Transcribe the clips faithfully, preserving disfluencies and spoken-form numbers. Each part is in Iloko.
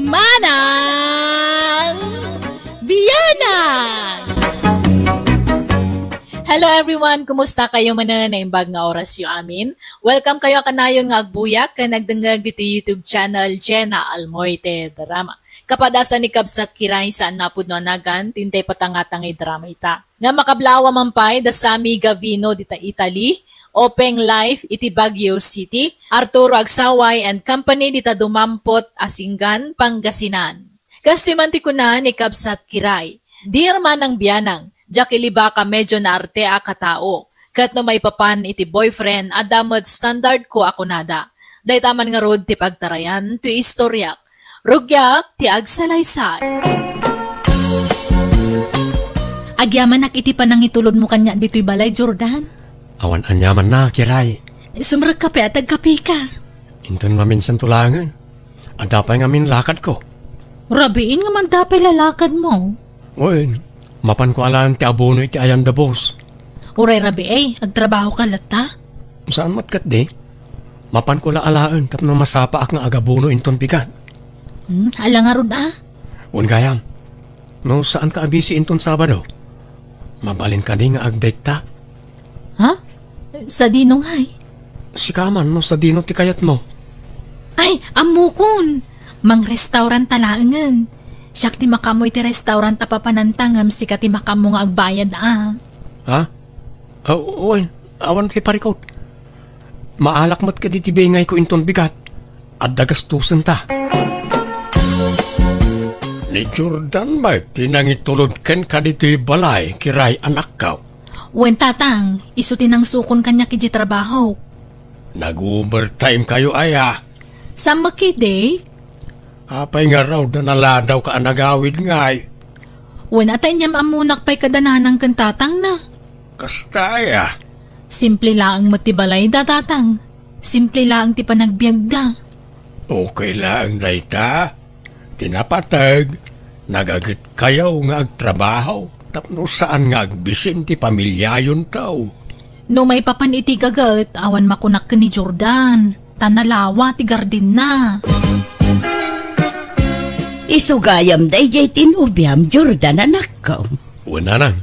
Manang Bianang! Hello everyone! Kumusta kayo manen? Naimbag nga orasyo amin. Welcome kayo a kanayon nga agbuyak ken agdengngeg ditoy YouTube channel Jenna Almoite Drama. Kapadasan ni Kabsat Kiray, saan nga pudno a nagan ti intay patangtangay drama ita. Nga makablaaw man pay da Sammy Gavino dita Italy, Openg Life iti Baguio City, Arturo Agsaway and Company dita Dumampot, Asingan, Pangasinan. Kastoy man ti kuna ni Kabsat Kiray, "Dear Manang Bianang, diak ilibak a medyo naarteak a tao, ket no maipapan iti boyfriend, adda met standard ko a kunada." Dayta man ngarud ti pagtarayan ti istoryak. Rugiak ti agsalaysay. Agyamanak iti panangitulodmo kaniak ditoy balay, Jordan. Awan aniamanna, Kiray. Sumrekka pay a tagkapika. Inton maminsan to laengen. Adda pay ngamin lakadko. Rabiin nga adda pay lalakadmo. Wen, mapanko alaen ti abono iti ayan da boss. Uray rabii, agtrabahoka latta? Saan met ketdi. Mapanko la alaen tapno masapaak nga agabono inton bigat. Hmm, ala ngarud a. Wen gayam, no saanka a busy inton Sabado, mabalin kadi nga agdate ta? Ha? Sadino ngay? Sika man no sadino ti kayatmo. Ay, ammokon! Mangrestaurant ta laengen. Siak ti makaammo iti restaurant a papananta ngem sika ti makaammo nga agbayad a. Ha? Aw, wen, awan ti parikut. Maalak met kadi ti bingayko inton bigat. Adda gastusenta. Ni Jordan met ti nangitulod kenka ditoy balay, Kiray, anakko. Wen, tatang, isu ti nangsukon kaniak idiay trabaho. Nag-overtime kayo aya? Saan met ketdi? Apay ngarud a naladawka a nagawid ngay? Wen, a, ta inyam ammonak pay kada nanang ken tatangna. Kasta aya? Simple laeng met ti balayda, tatang. Simple laeng ti panagbiagda. Okay laeng dayta. Ti napateg, nagaget kayo nga agtrabaho tapno saan nga agbisin ti pamiliayonto. No maipapan iti gaget, awan makunak ken ni Jordan, ta nalawa ti gardenna. Isu gayam daydiay ti nobiam, Jordan, anakko. Wen, nanang.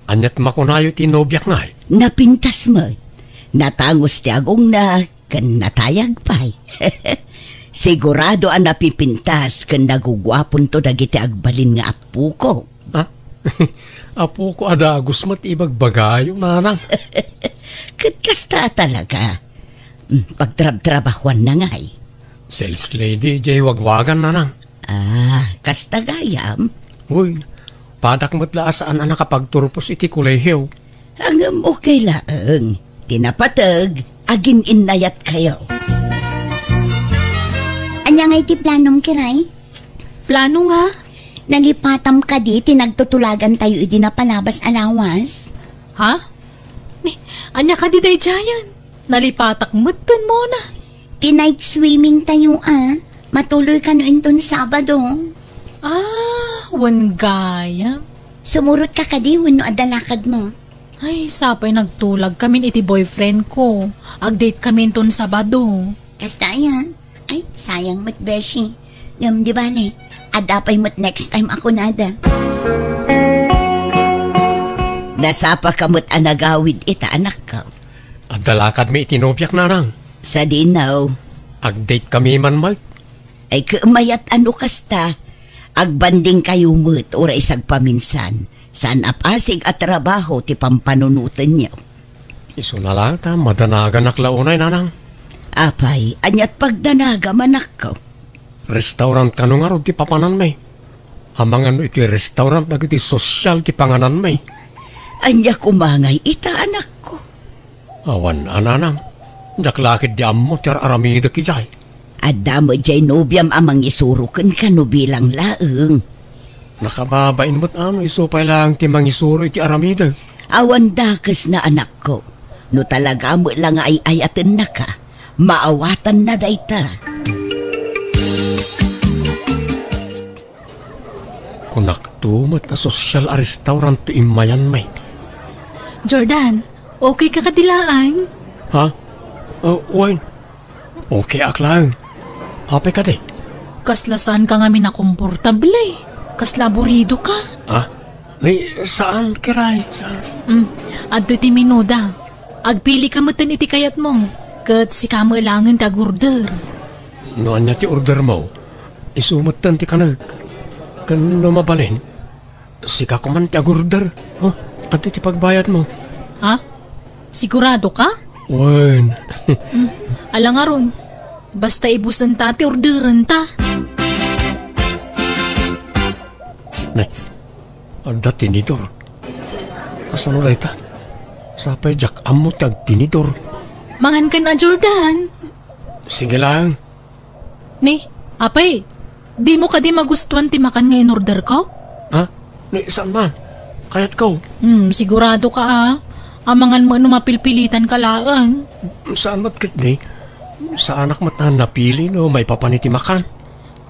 Aniat makunayo ti nobiak ngay? Napintas met. Natangus ti agongna, ken natayag pay. Sigurado a napipintas ken naguguaponto dagiti agbalin nga appoko. Ha? Appoko a dagus met ibagbagayo, nanang. Ket kasta a talaga. Mm, pagtrabtrabahuanna ngay. Sales lady, jay wagwagan, nanang. Ah, kasta gayam? Uy, padak met la a saan a nakapagturpos iti kolehiyo. Ngem okay laeng. Ti napateg, agin-innayat kayo. Ania ngay ti planom, Kiray? Plano nga? Nalipatam kadi ti nagtutulagan tayo idi napalabas a lawas? Ha? Ni, ania kadi daydiayen? Nalipatak met ken Mona. Ti night swimming tayo, a. Matuloy kano inton Sabado. Ah, wen gayam. Sumurot ka kadi wenno adda lakad mo? Ay, sapay nagtulag kamin iti boyfriend ko. Agdate kami inton Sabado. Kasta aya? Ay, sayang met, beshi. Ngem di bale, adda pay met next time a kunada. Nasapa ka met a nagawid ita, anakko. Adda lakadmi iti nobiak, nanang. Sadino? Agdate kami man, Mike. Ay, ket mayat a no kasta. Agbanding kayo met, uray sagpaminsan. Saan a pasig a trabaho ti pampanunotenyo. Isuna la ta madanaganak la unay, nanang. Apay, aniat pagdanagam, anakko? Restaurant kano ngarud ti papananmi? Amangan no iti restaurant dagiti sosyal ti pangananmi. Ania koma ngay ita, anakko? Awan a, nanang. Diak la ketdi ammo ti ar-aramidek idiay. Adda met jay nobiam a mangisuro kenka no bilang laeng. Nakababain met a no isu pay laeng ti mangisuro iti aramidek. Awan dakesna, anakko. No talaga met la nga ay-ayatennaka, maawatanna dayta. Kunakto met a sosyal a restaurant ti immayanmi. Jordan, okay ka kadi laeng? Ha? Uh, wen. Okay ak laeng. Apay kadi? Kasla saanka ngamin a komportable. Kasla aburidoka. Ah? Ni, saan, Kiray? Saan? Mm, adtoy ti menuda. Agpilika metten iti kayatmo. Ket sika met laengen ti agorder. No ania ti ordermo, isu metten ti kanek. Ken no mabalin, sika koman ti agorder. Oh, adtoy ti pagbayadmo. Ha? Siguradoka? Wen. Mm, ala ngarud. Basta ibusenta ti orderenta. Ne, adda tinidor. Kasano dayta? Sapay diak ammo ti agtinidor. Mangankan a, Jordan. Sige lang. Ni, apay, dimo kadi magustuan ti makan nga in-orderko? Ha? Ni, saan man? Kayatko. Hmm, siguradoka a. Amangan mo no mapilpilitanka laeng. Saan met ketdi? Saanak met a napili no maipapan iti makan.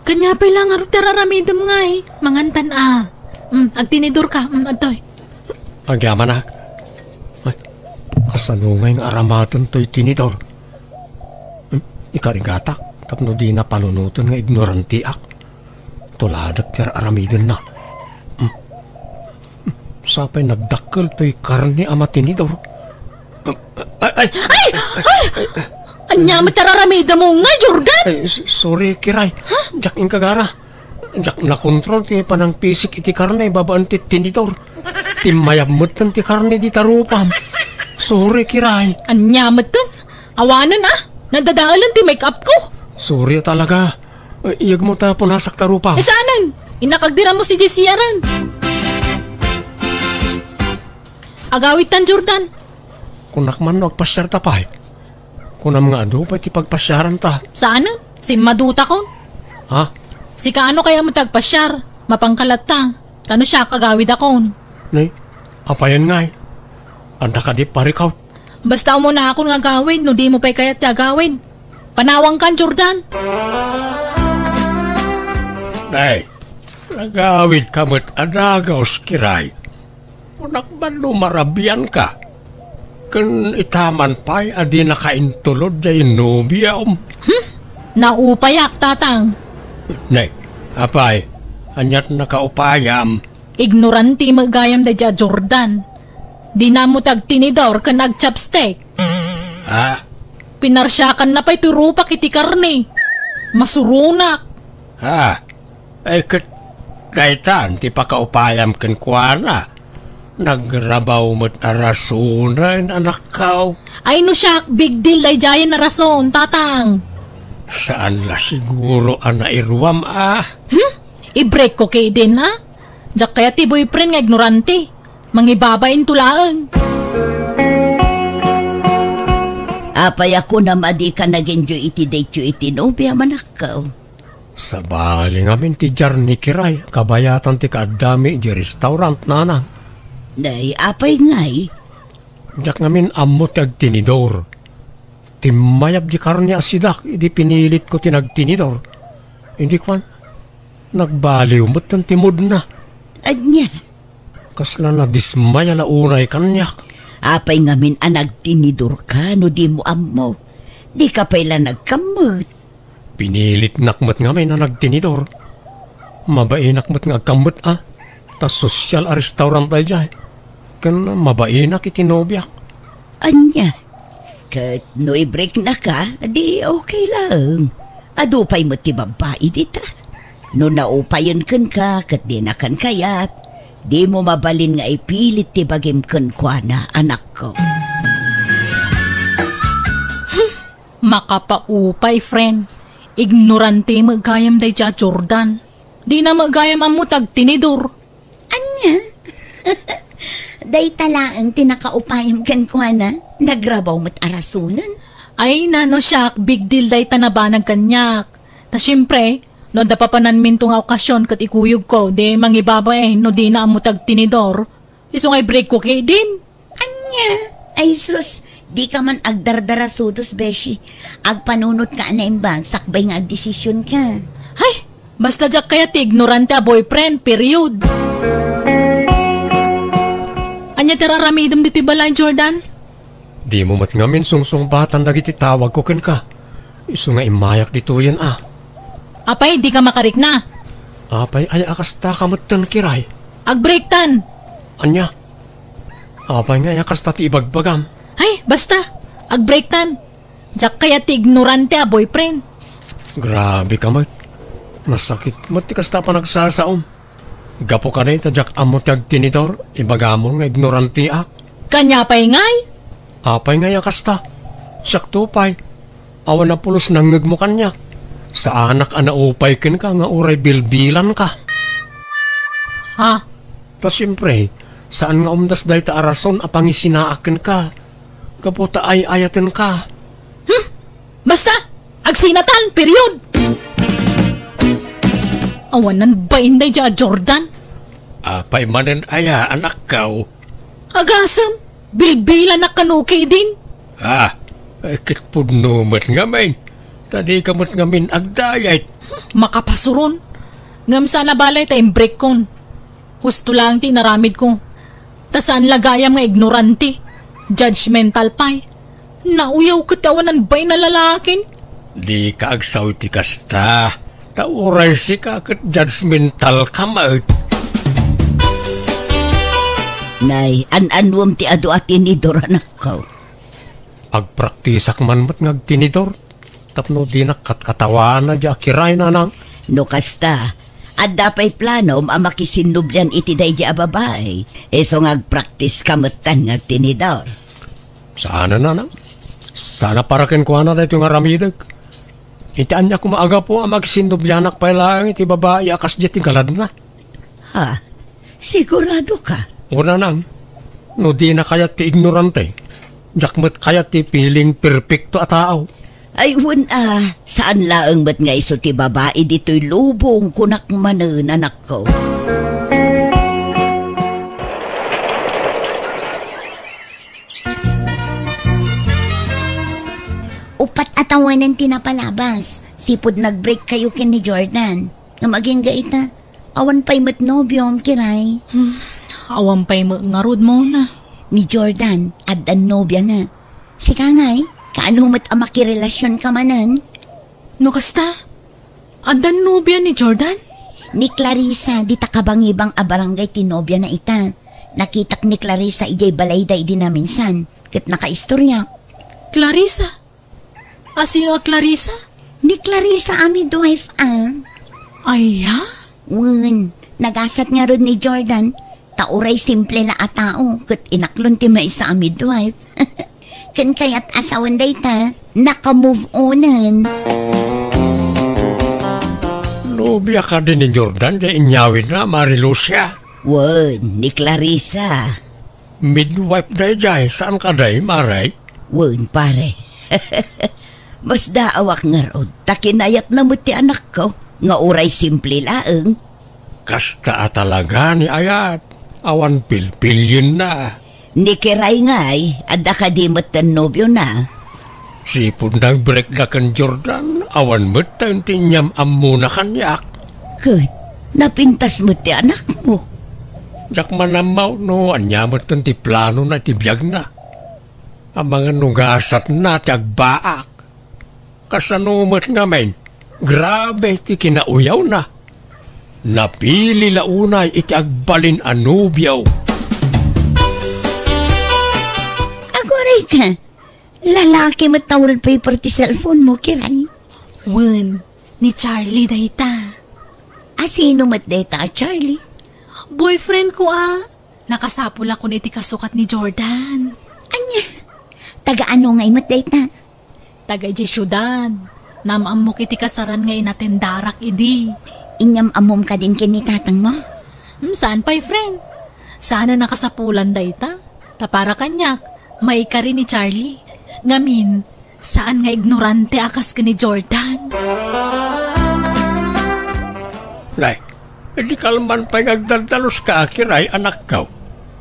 Kaniapay la ngarud ti ar-aramidem ngay. Mangantan a. Hmm, agtinidorka. Hmm, adtoy. Agyamanak. Ay, kasano ngay nga aramaten toy tinidor? Hmm, ikarigatak, tapno dina panunoten nga ignorantiak. Tuladak ti ar-aramidenna. Hmm. Sapay nagdakkel toy karne a matinidor. Hmm, ay, ay! Ay! Ay! Ania met ti ar-aramidem ngay, Jordan? Ay, s-, sorry, Kiray. Ha? Diak inkagara. Diak nakontrol ti panangpisik iti karne babaen ti tinidor. Timmayab metten ti karne dita rupam. Sorry, Kiray. Ania metten? Awanen a. Nadadaelen ti make-up ko. Sorry talaga. Iyegmo ta punasak ta rupam. Saanen? Innak agdiram mo si Jessie aren. Agawidtan, Jordan. Kunak man no agpasiarta pay. Kunam nga adu pay ti pagpasiaranta. Saanen? Simmadutakon. Ha? Sika ano kaya met ti agpasiar? Mapanka latta. Ta no siak, agawidakon. Ni, apayen ngay? Adda kadi parikaw? Basta umunakon nga agawid no dimo pay kayat ti agawid. Panawangkan, Jordan. Nay, nagawidka met a dagus, Kiray. Kunak man no marabianka. Ken itaman pay a dinaka intulod diay nobiam. Hmm? Naupayak, Tatang. Ne, apay, aniat nakaupayam? Ignorante met gayam daydiay a Jordan. Dina ammo ti agtinidor ken agchopstick. Ha? Pinarsiakanna pay ti rupak iti karne. Masuronak. Ha? Ay, ket daytan ti pakaupayam kenkuana. Nagrabaw met a rasonen, anakko. Ay, no siak, big deal daydiayen a rason, Tatang. Saan la siguro a nairuam a? Hmm? I-break ko ketdin, a? Diak kayat ti boyfriend nga ignorante. Mangibabainto laeng. Apay a kunam a dika nag-enjoy iti date-yo iti nobiam, anakko? Sabali ngamin ti diar ni Kiray, kabayatan ti kaaddami idiay restaurant, nanang. Nay, apay ngay? Diak ngamin ammo ti agtinidor. Timmayab di karne a sidak idi pinilitko ti nagtinidor. Idi kuan, nagbaliw metten ti moodna. Ania? Kasla nadismaya la unay kaniak. Apay ngamin a nagtinidorka no dimo ammo? Dika pay la nagkammet. Pinilitnak met ngamin a nagtinidor. Mabainak met nga agkammet a, ta sosyal a restaurant daydiay. Ken mabainak iti nobiak. Ania? Ket no i-breaknaka, di okay laeng. Adu pay met ti babbai dita. No naupayen kenka ket dinakan kayat, dimo mabalin nga ipilit ti bagim kenkuana, anakko. Makapaupay, friend. Ignorante met gayam daydiay a Jordan. Dina met gayam ammo ti agtinidor. Ania? Dayta laeng ti nakaupayam kenkuana. Nagrabaw met a rasonen. Ay, nano siak, big deal dayta nabanag kaniak. Ta siempre, no adda papananminto nga okasion ket ikuyogko, di mangibabain no dina ammo ti agtinidor. Isu nga i-break ko ketdin. Ania? Ay sus, dika man agdardarasudos, beshi. Agpanunotka a naimbag sakbay nga agdesisionka. Hay, basta diak kayat ti ignorante a boyfriend, period. Ania ti ar-aramidem ditoy balay, Jordan? Dimo met ngamin sungsungbatan dagiti tawagko kenka. Isu nga immayak ditoyen a. Apay, dika makarikna? Apay aya a kasta ka metten, Kiray? Agbreaktan. Ania? Apay nga aya kasta ti ibagbagam? Ay, basta. Agbreaktan. Diak kayat ti ignorante a boyfriend. Grabe ka met. Nasakit met ti kasta a panagsasaom. Gapu kadi ta diak ammo ti agtinidor, ibagamon nga ignoranteak. Kania pay ngay? Apay ngay a kasta? Siakto pay. Awan a pulos nangngegmo kaniak. Saanak a naupay kenka nga uray bilbilanka. Ha? Ta siempre, saan nga umdas dayta a rason a pangisinaak kenka. Gapu ta ay-ayatenka. Hmm? Basta, agsinatan, period! Awanan bain daydiay a Jordan. Apay manen aya, anakko? Agasem, bilbilanak kano ketdin. Ah, eh, ket pudno met ngamin. Ta dika met ngamin agdayet. Makapasuron. Ngem saan a bale ta imbreakkon. Husto laeng ti inaramidko. Ta saan la gayam nga ignorante, judgmental pay. Nauyaw ket awanan bain a lalakin. Dika agsaw iti kasta. Ta uray sika ket judgmental ka met. Nay, an-anuem ti adu a tinidor, anakko? Agpraktisak man met nga agtinidor. Tapno dinak katkatawana diay a Kiray, nanang. No kasta, adda pay planom a makisinnobian iti daydiay a babai, isu nga agpraktiska metten nga agtinidor? Saan a, nanang. Saan a para kenkuana daytoy nga aramidek. Iti ania koma a gapu a makisinnobianak pay laeng iti babai a kasdiay ti galadna? Ha? Sigurado ka? O, nanang, no dina kayat ti ignorante, diak met kayat ti piling perpekto a tao. Ay, wen a, saan laeng met nga isu ti babai ditoy lubong, kunak manen, anakko. Upat a tawenan ti napalabas. Sipud nag-break kayo ken ni Jordan. Ngem agingga ita, awan pay met nobiom, Kiray. Hmm, awan pay met ngarud, Mona. Ni Jordan, addan nobiana. Sika ngay, kaano met a makirelasionka manen? No kasta, addan nobia ni Jordan? Ni Clarissa, dita kabangibang a barangay ti nobiana ita. Nakitak ni Clarissa idiay balayda idi naminsan, ket nakaistoriak. Clarissa? A sino a Clarissa? Ni Clarissa a midwife, a. Aya? Wen, nagasat ngarud ni Jordan, ta uray simple la a tao, ket inaklon ti maysa a midwife. Ken kayat a sawen dayta, naka-move onen. Nobia kadi ni Jordan, diay inyawidna, Mari Lucia? Wen, ni Clarissa. Midwife daydiay, saan kadi, Mari? Wen, pare. Masdaawak ngarud, ta kinayatna met ti anakko, nga uray simple laeng. Kasta a talaga ni ayat, awan pilpilienna. Ni Kiray ngay, adda kadi metten nobiona? Sipud nag-breakda ken Jordan, awan metten ti inyam-ammona kaniak. Ket, napintas met ti anakmo. Diak man ammo no ania metten ti planona iti biagna. Amangan no gasatna ti agbaak. Kasano met ngamin, grabe ti kinauyawna. Napili la unay iti agbalin a nobio. Aguray ka, lalaki met ta wallpaper ti cellphone mo, Kiray. Wen, ni Charlie dayta. A sino met dayta a Charlie? Boyfriend ko a. Nakasapulakon iti kasukat ni Jordan. Ania? Taga ano ngay met dayta? Taga idiay siudad. Naam-ammok iti kasaran nga inatendarak idi. Inyam-ammom kadin ken ni tatangmo? Hmm, saan pay, friend. Saan a nakasapulan dayta. Ta para kaniak, maikari ni Charlie. Ngamin, saan nga ignorante a kas ken ni Jordan. Nay, idi kalman pay nga agdaddaluska, Kiray, anakko.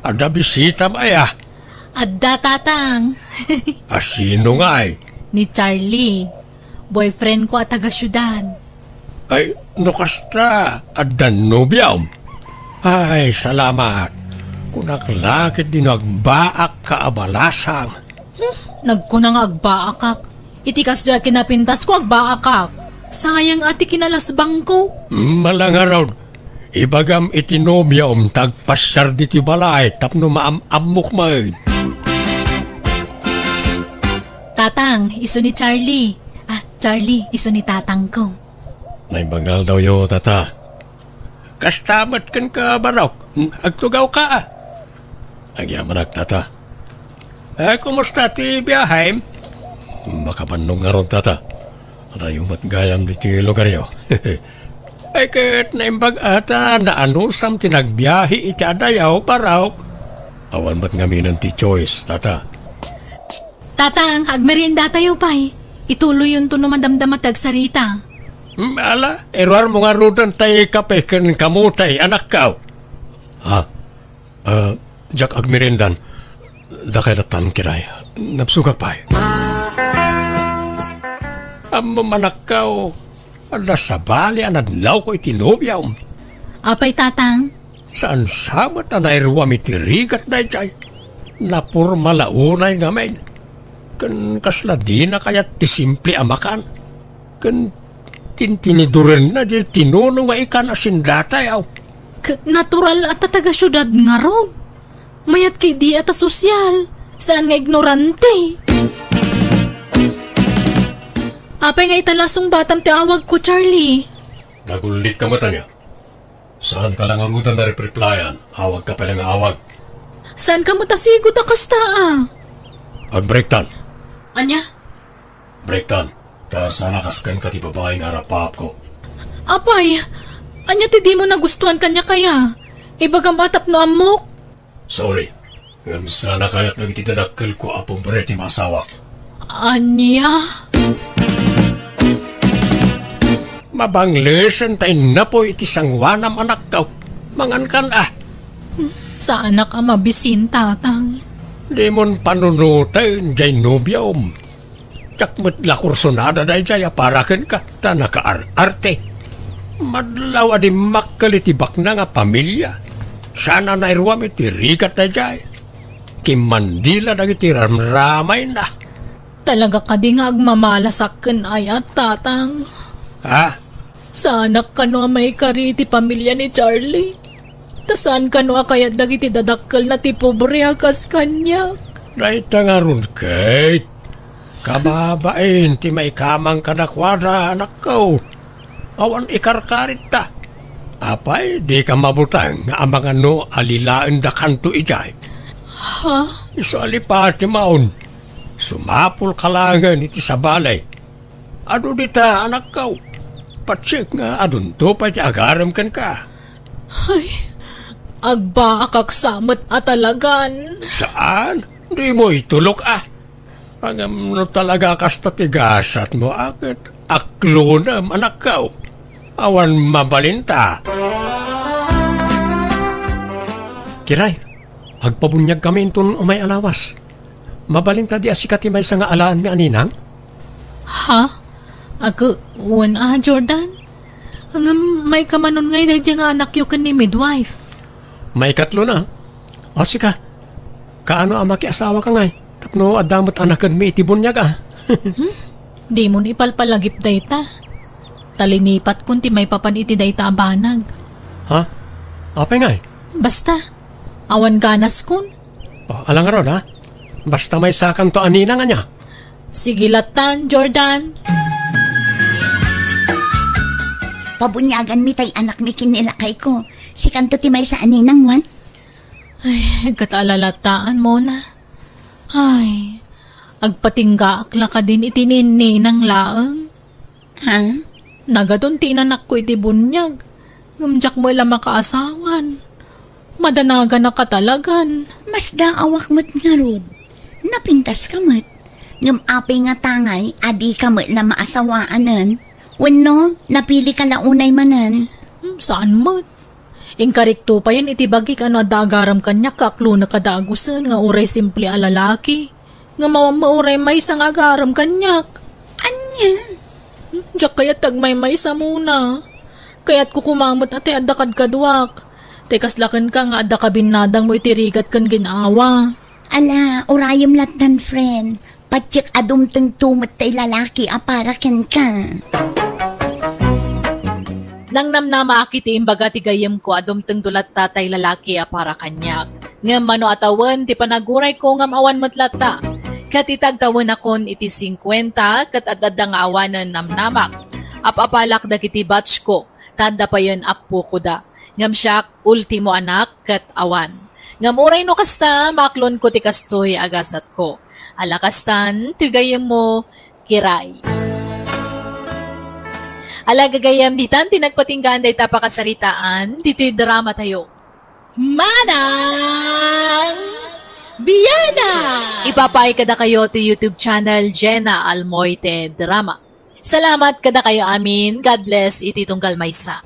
Adda bisitam aya? Adda, tatang. A sino ngay? Ni Charlie. Boyfriend ko a taga siudad. Ay, no kasta, addan nobiam? Ay, salamat. Kunak la ket dino agbaak ka a balasang. Hmm, nagkuna nga agbaakak. Iti kasdi a kinapintas ko, agbaakak. Sayang a ti kinalasbangko. Malangarod, ibagam iti nobiom ta agpasiar ditoy balay tapno maam-ammok met. Tatang, isu ni Charlie. Ah, Charlie, isu ni tatangko. Naimbag nga aldawyo, tata. Kasta met kenka, Barok. Agtugawka, a. Agyamanak, tata. Eh, kumusta ti biahem? Makabannog ngarud, tata. Adayo met gayam ditoy lugaryo. Ay, ket naimbag a ta naanusam ti nagbiahe iti adayo, Barok. Awan met ngaminen ti choice, tata. Tatang, agmeriendatayo pay. Ituloyonto no madamdama ti agsarita. Mm, ala, iruarmo ngaruden tay kape ken kamote, anakko. Ha? Ah, diak agmeriendan. Dakay lattan, Kiray. Nabsogak pay. Ammom, anakko, adda sabali a nadlawko iti nobiam. Apay, tatang? Saan sa met a nairuam iti rigat daydiay. Naporma la unay ngamin. Ken kasla dina kayat ti simple a makan. Ken tintinidurenna di tinuno nga ikan a sindatayaw. Ket natural a ta taga-siudad ngarud. Mayat ketdi a ta sosyal. Saan nga ignorante. Apay nga ita la sungbatam ti awagko, Charlie? Nagullitka met ania? Saanka la ngaruden a repreplayan. Awagka pay la nga awag. Saanka met a sigud a kasta, a? Agbreaktan. Ania? Breaktan. Ta saan a kaskenka ti babai nga arapaapko. Apay, ania ti dimo nagustuan kaniak aya? Ibagam a tapno ammok. Sorry. Ngem saan a kayat dagiti dadakkelko a pobre ti maasawak. Ania? Mabanglesen ta innapoy iti sangoanam, anakko. Mangankan a. Saanak a mabisin, tatang. Dimon panunoten jay nobiom. Diak met la kursunada dayjay a para kenka, ta nakaar-arte. Madlaw a dimmakkel iti baknang a pamilia. Saan a nairuam iti rigat dayjay. Kimmandila dagiti ramramayna. Talaga kadi nga agmamalasak ken ayat, tatang? Ha? Saanak kano a maikari iti pamilia ni Charlie. Ta saan kano a kayat dagiti dadakkelna ti pobre a kas kaniak. Dayta ngarud, Kate. Kababain ti maikamang kadakuada, anakko. Awan ikarkarit ta. Apay, dika mabuteng nga amangan no alilaendakanto idiay. Ha? Isu a lipatemaon. Sumapulka laengen iti sabali. Adu dita, anakko. Patsek nga adunto pay ti agarem kenka. Ay, agbaakak sa met a talagan. Saan? Dimo itulok a. Ngem no talaga kasta ti gasatmo, a ket aklonem, anakko. Awan mabalinta. Kiray, agpabuniagkami inton umay a lawas. Mabalin kadi a sika ti maysa nga alaenmi a ninang? Ha? Ag-, wen a, Jordan? Ngem maikamanon ngay daydiay nga anakyo ken ni midwife? Maikatlo na. O, sika, kaano a makiasawaka ngay? Tapno adda met anakenmi iti buniag a. Hmm? Dimon ipalpalagip dayta. Ta linipatkon ti maipapan iti dayta a banag. Ha? Apay ngay? Basta, awan ganaskon. O, ala ngarud, ha? Basta maysakanto a ninang ania? Sige lattan, Jordan. Pabuniaganmi tay anakmi ken ni lakayko. Sikanto ti maysa a ninang, wen? Ay, ket ala lattan, Mona. Ay, agpatinggaak la kadin iti ninang laeng. Ha? Nagadun ti inanakko iti buniag, ngem diak met la makaasawan. Madanaganak a talagan. Masdaawak met ngarud. Napintaska met. Ngem apay ngata ngay a dika met la maasawaanen? Wenno, napilika la unay manen? Hmm, saan met. Inkarikto payen iti bagik a no adda agarem kaniak, aklonek a dagusen nga uray simple a lalaki nga mawammo uray maysa nga agarem kaniak. Ania? Diak kayat ti agmaymaysa, Mona. Kayatko koma met a tay adda kadkaduak. Tay kasla kenka nga adda kabinnadangmo iti rigat ken gin-awa. Ala, urayem lattan, friend. Patiek a dumtengto met tay lalaki a para kenka. Nangnamnamaak iti imbaga ti gayyemko a dumtengto latta tay lalaki a para kaniak. Ngem mano a tawen ti panagurayko ngem awan met latta. Ket iti agtawenakon iti singkuenta ket ad-adda nga awanen namnamak. Ap-apalak dagiti batchko, ta adda payen appokoda. Ngem siak, ultimo anak ket awan. Ngem uray no kasta, maaklonko ti kastoy a gasatko. Ala kastan, ti gayyemmo, Kiray. Ala gagayyem, ditan ti nagpatinggaan dayta pakasaritaan, ditoy drama tayo. Manang Biana! Ipapaay kadakayo ti YouTube channel Jenna Almoite Drama. Salamat kadakayo amin. God bless iti tunggal maysa.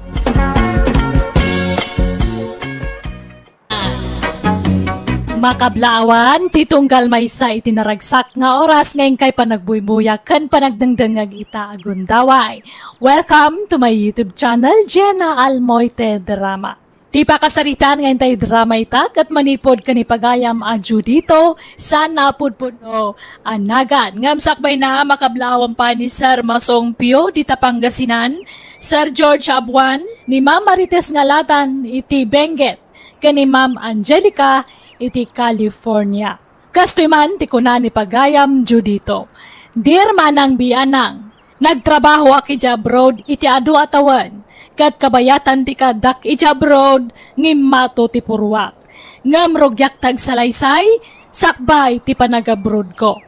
Makablaawan ti tunggal maysa iti naragsak nga oras nga inkay panagbuybuyag ken panagdengdengngeg ita a gundaway. Welcome to my YouTube channel, Jenna Almoite Drama. Ti pakasaritaan nga intay drama ita ket manipud ken ni pagayam a Judito, saan a pudpudno a nagan. Ngem sakbayna, makablaawan pay ni Sir Masong Pio dita Pangasinan, Sir George Abuan, ni Ma'am Marites Ngalatan iti Benguet, ken ni Ma'am Angelica iti California. Kastoy man ti kuna ni pagayam Judito, "Dear Manang Bianang, nagtrabahoak idiay abroad iti adu a tawen, ket kabayatan ti kaaddak idiay abroad, ngimmato ti puruak. Ngem rugiak ti agsalaysay, sakbay ti panagabroadko."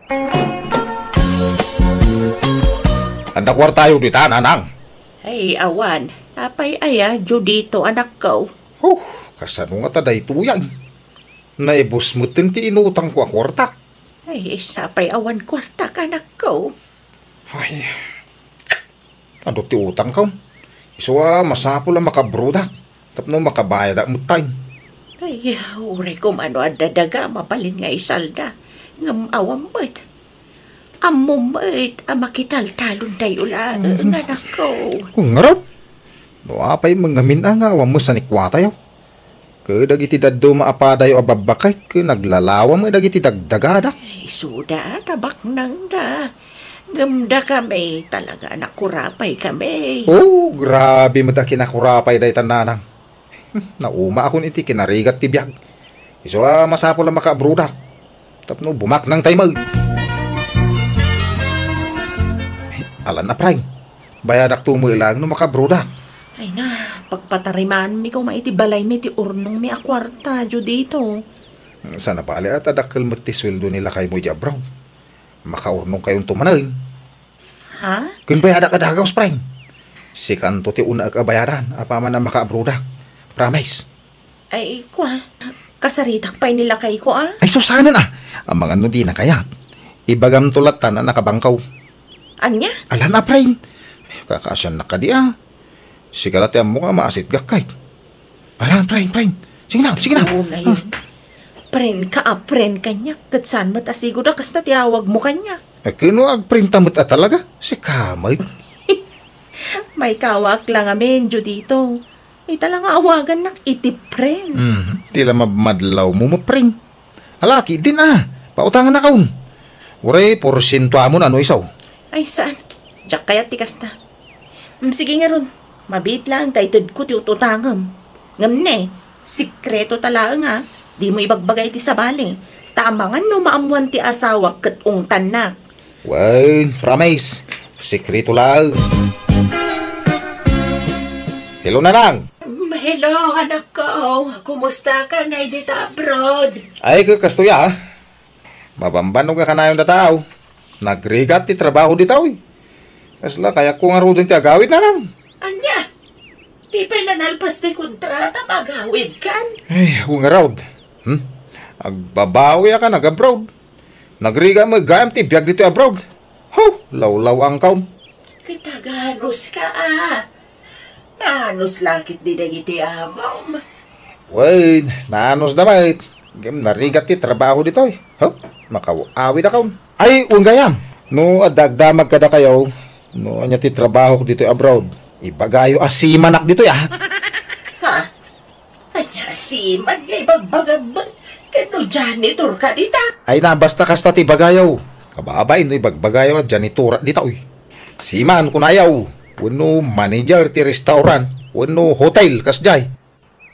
Adda kuartayo dita, nanang? Ay, awan. Apay aya, Judito, anakko? Huh, kasano ngata daytoy? Naibus metten ti inutangko a kuarta. Ay, sapay awan kuarta, anakko. Ay, adu ti utangko. Isu a masapul a makabrodak tapno makabayadak metten. Ay, uray koma no adda daga, mabalin nga isalda. Ngem awan met. Ammom met a makitaltalontayo laeng, Mhm. anakko. Ngarud, no apay met ngamin a nga awan met sanikuatayo. Ket dagiti dadduma a padayo a babbaket ket naglalawa met dagiti dagdagada. Isuda, tabaknangda. Ngem dakami, talaga a nakurapay kami. Oh, grabe met a kinakurapay dayta, nanang. Hmm, naumaakon iti kinarigat ti biag. Isu a masapul a makaabrodak tapno bumaknangtay met. Alan a, Pray. Bayadakto met laeng no makaabrodak. Ay na, pagpatarimaanmi koma iti balaymi ti urnongmi a kuarta, Judito. Saan a bale a ta dakkel met ti sueldo ni lakaymo idiay abroad. Makaurnongkayonto manen. Ha? Ken bayadak a dagaws, Pray. Sikanto ti unaek a bayadan apaman a makaabrodak. Promise. Ay, kua, kasaritak pay ni lakayko, a? Ay, sus, saanen, a. Amangan no dina kayat. Ibagamto latta a nakabangkaw. Ania? Alan a, Pray. Ay, kakaasiannak kadi, a. Sika la ti ammok a maasitgak, kay. Alan, Pray, Pray. Sige na, sige na. Oo, na yun. Pren ka a pren kaniak, ket saan met a sigud a kasta ti awagmo kaniak. Eh, kuno agpren ta met a talaga? Sika met. Maikawak la ngamin, Judito. Ita la nga awagannak iti pren. Mhm. Ti la mabmadlawmo, mapren. Alaki din, a. Pautangannakon. Uray, porsiento amon a no isu. Ay, saan? Diak kayat ti kasta. Mm, sige ngarud. Mabiit laeng ta itedko ti ut-utangem. Ngem ne, sikreto ta laeng, a. Dimo ibagbaga iti sabali. Ta amangan no maammoan ti asawak ket ungtannak. Wen, promise. Sekreto laeng. Hello, Nanang. Mm, hello, anakko. Kumusta ka ngay dita abroad? Ay, ka-, kastoy, a. Mabambanog a kanayon dataw. Nagrigat ti trabaho dita, oy. Kasla, kayatko ngaruden ti agawid, Nanang. Ania? Di pay la nalpas ti kontrata, magawid kan? Ay, ngarud. Hmm? Agbabawi a ka nag-abroad. Nagrigat met gayam ti biag ditoy abroad. Ho, lawlaw-angko. Kita ganus ka, a. Naanus la ketdi dagiti amom. Wen, naanusda met. Ngem narigat ti trabaho ditoy. Ho, makaw-awid a kaon. Ay, wen gayam. No adda agdamag kadakayo, no ania ti trabahok ditoy abroad, ibagayo a seamanak ditoy, a. Ha? Ania, seaman nga ibagbagam met? Ken no janitor ka dita? Ay na, basta kasta ti ibagayo. Kababain no ibagbagayo a janitor dita, oy. Seaman, kunayo. Wenno manager ti restaurant. wenno hotel, kasdiay.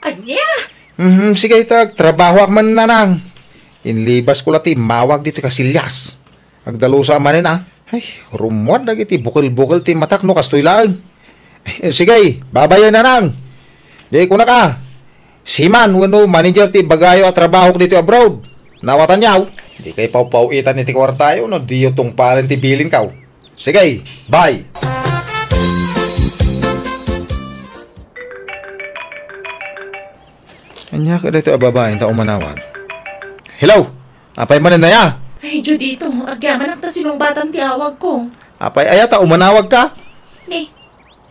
Ania? Mhm, sige, ta agtrabahoak man, nanang. Inlibasko la ti immawag ditoy kasilyas. Agdalusa manen, a. Ay, rummuar dagiti bukel-bukel ti matak no kastoy laeng. Ay, sige, babayen, nanang. Di kunak a, seaman wenno manager ti ibagayo a trabahok ditoy abroad. Nawatanyo? Dikay pawpaw-itan iti kuartayo no diyo tungpalen ti bilinko. Sige, bye. Ania kadi daytoy a babae ta umanawag? Hello! Apay manen aya? Ay, Judito, agyamanak ta sinungbatam ti awagko. Apay aya ta umanawagka? Ni,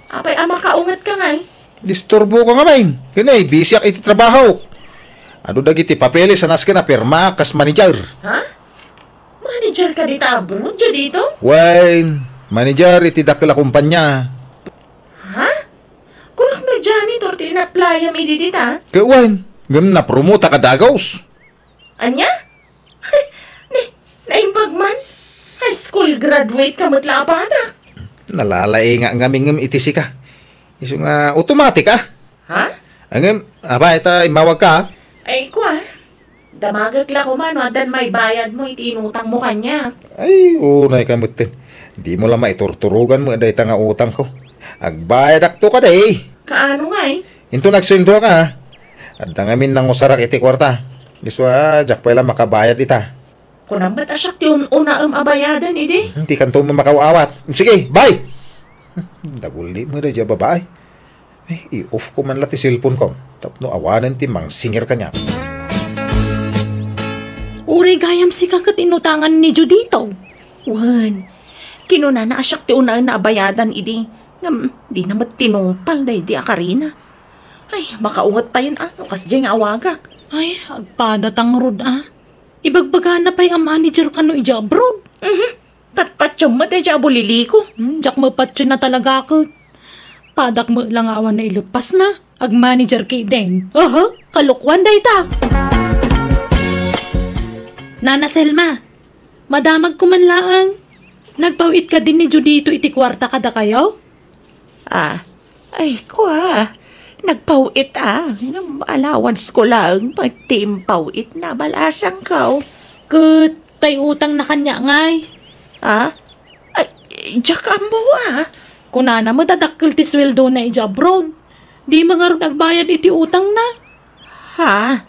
apay a makaungetka ngay? Disturboka ngamin. Ken ay, bisiak iti trabaho. Adu dagiti papeles a nasken a pirmaak kas manager. Ha? Manager ka dita abroad, Judito? Wen, manager iti dakkel a kumpanya. Ha? Kunak no janitor ti in-applyam idi dita? Ket wen, ngem napromotak a dagus. Ania? Ni, naimbag man? High school graduate ka met la a badak. Nalalaingak ngamin ngem iti sika. Isu nga automatic, a. Ha? Ngem, apay ta immawagka, a? Ay, kua. Damagek la koma no addan maibayadmo iti inutangmo kaniak. Ay, unayka metten. Dimo la maiturturogan met dayta nga utangko. Agbayadakto kadi. Kaano ngay? Inton agsueldoak, a. Adda ngamin nangusarak iti kuarta. Isu a, diak pay la makabayad ita. Kunam met a siak ti un-unaem a bayaden idi? Hmm, dikanto met makaawat. Sige, bye! Daguli met daydiay a babae. Ay, i-off ko man la ti cellphone ko tapno awanen ti mangsingir kaniak. Uray gayam sika ket inutangan ni Judito. Wen, kinunana a siak ti unaenna a bayadan idi, ngem dina met tinungpal daydi a karina. Ay, makaunget payen a no kasdiay nga awagak. Ay, agpada ta ngarud a. Ibagbagana pay a manager kano idiay abroad. Mhm. Patpatiem met daydiay a buliliko. Hmm, diak mapatien a talaga ket. Padak met la nga awan naileppasna. Agmanager ketdin. Aha, kalokuan dayta. Nana Selma, madamagko man laeng. Nagpaw-it kadin ni Judito iti kuarta kadakayo? A, ay, kua, nagpaw-it a, ngem allowance ko laeng met ti impaw-itna, balasangko. Ket tay utangna kaniak ngay? A? Ay, diak ammo a. Kunana met a dakkel ti sueldona idiay abroad. Dimo ngarud agbayad iti utangna. Ha?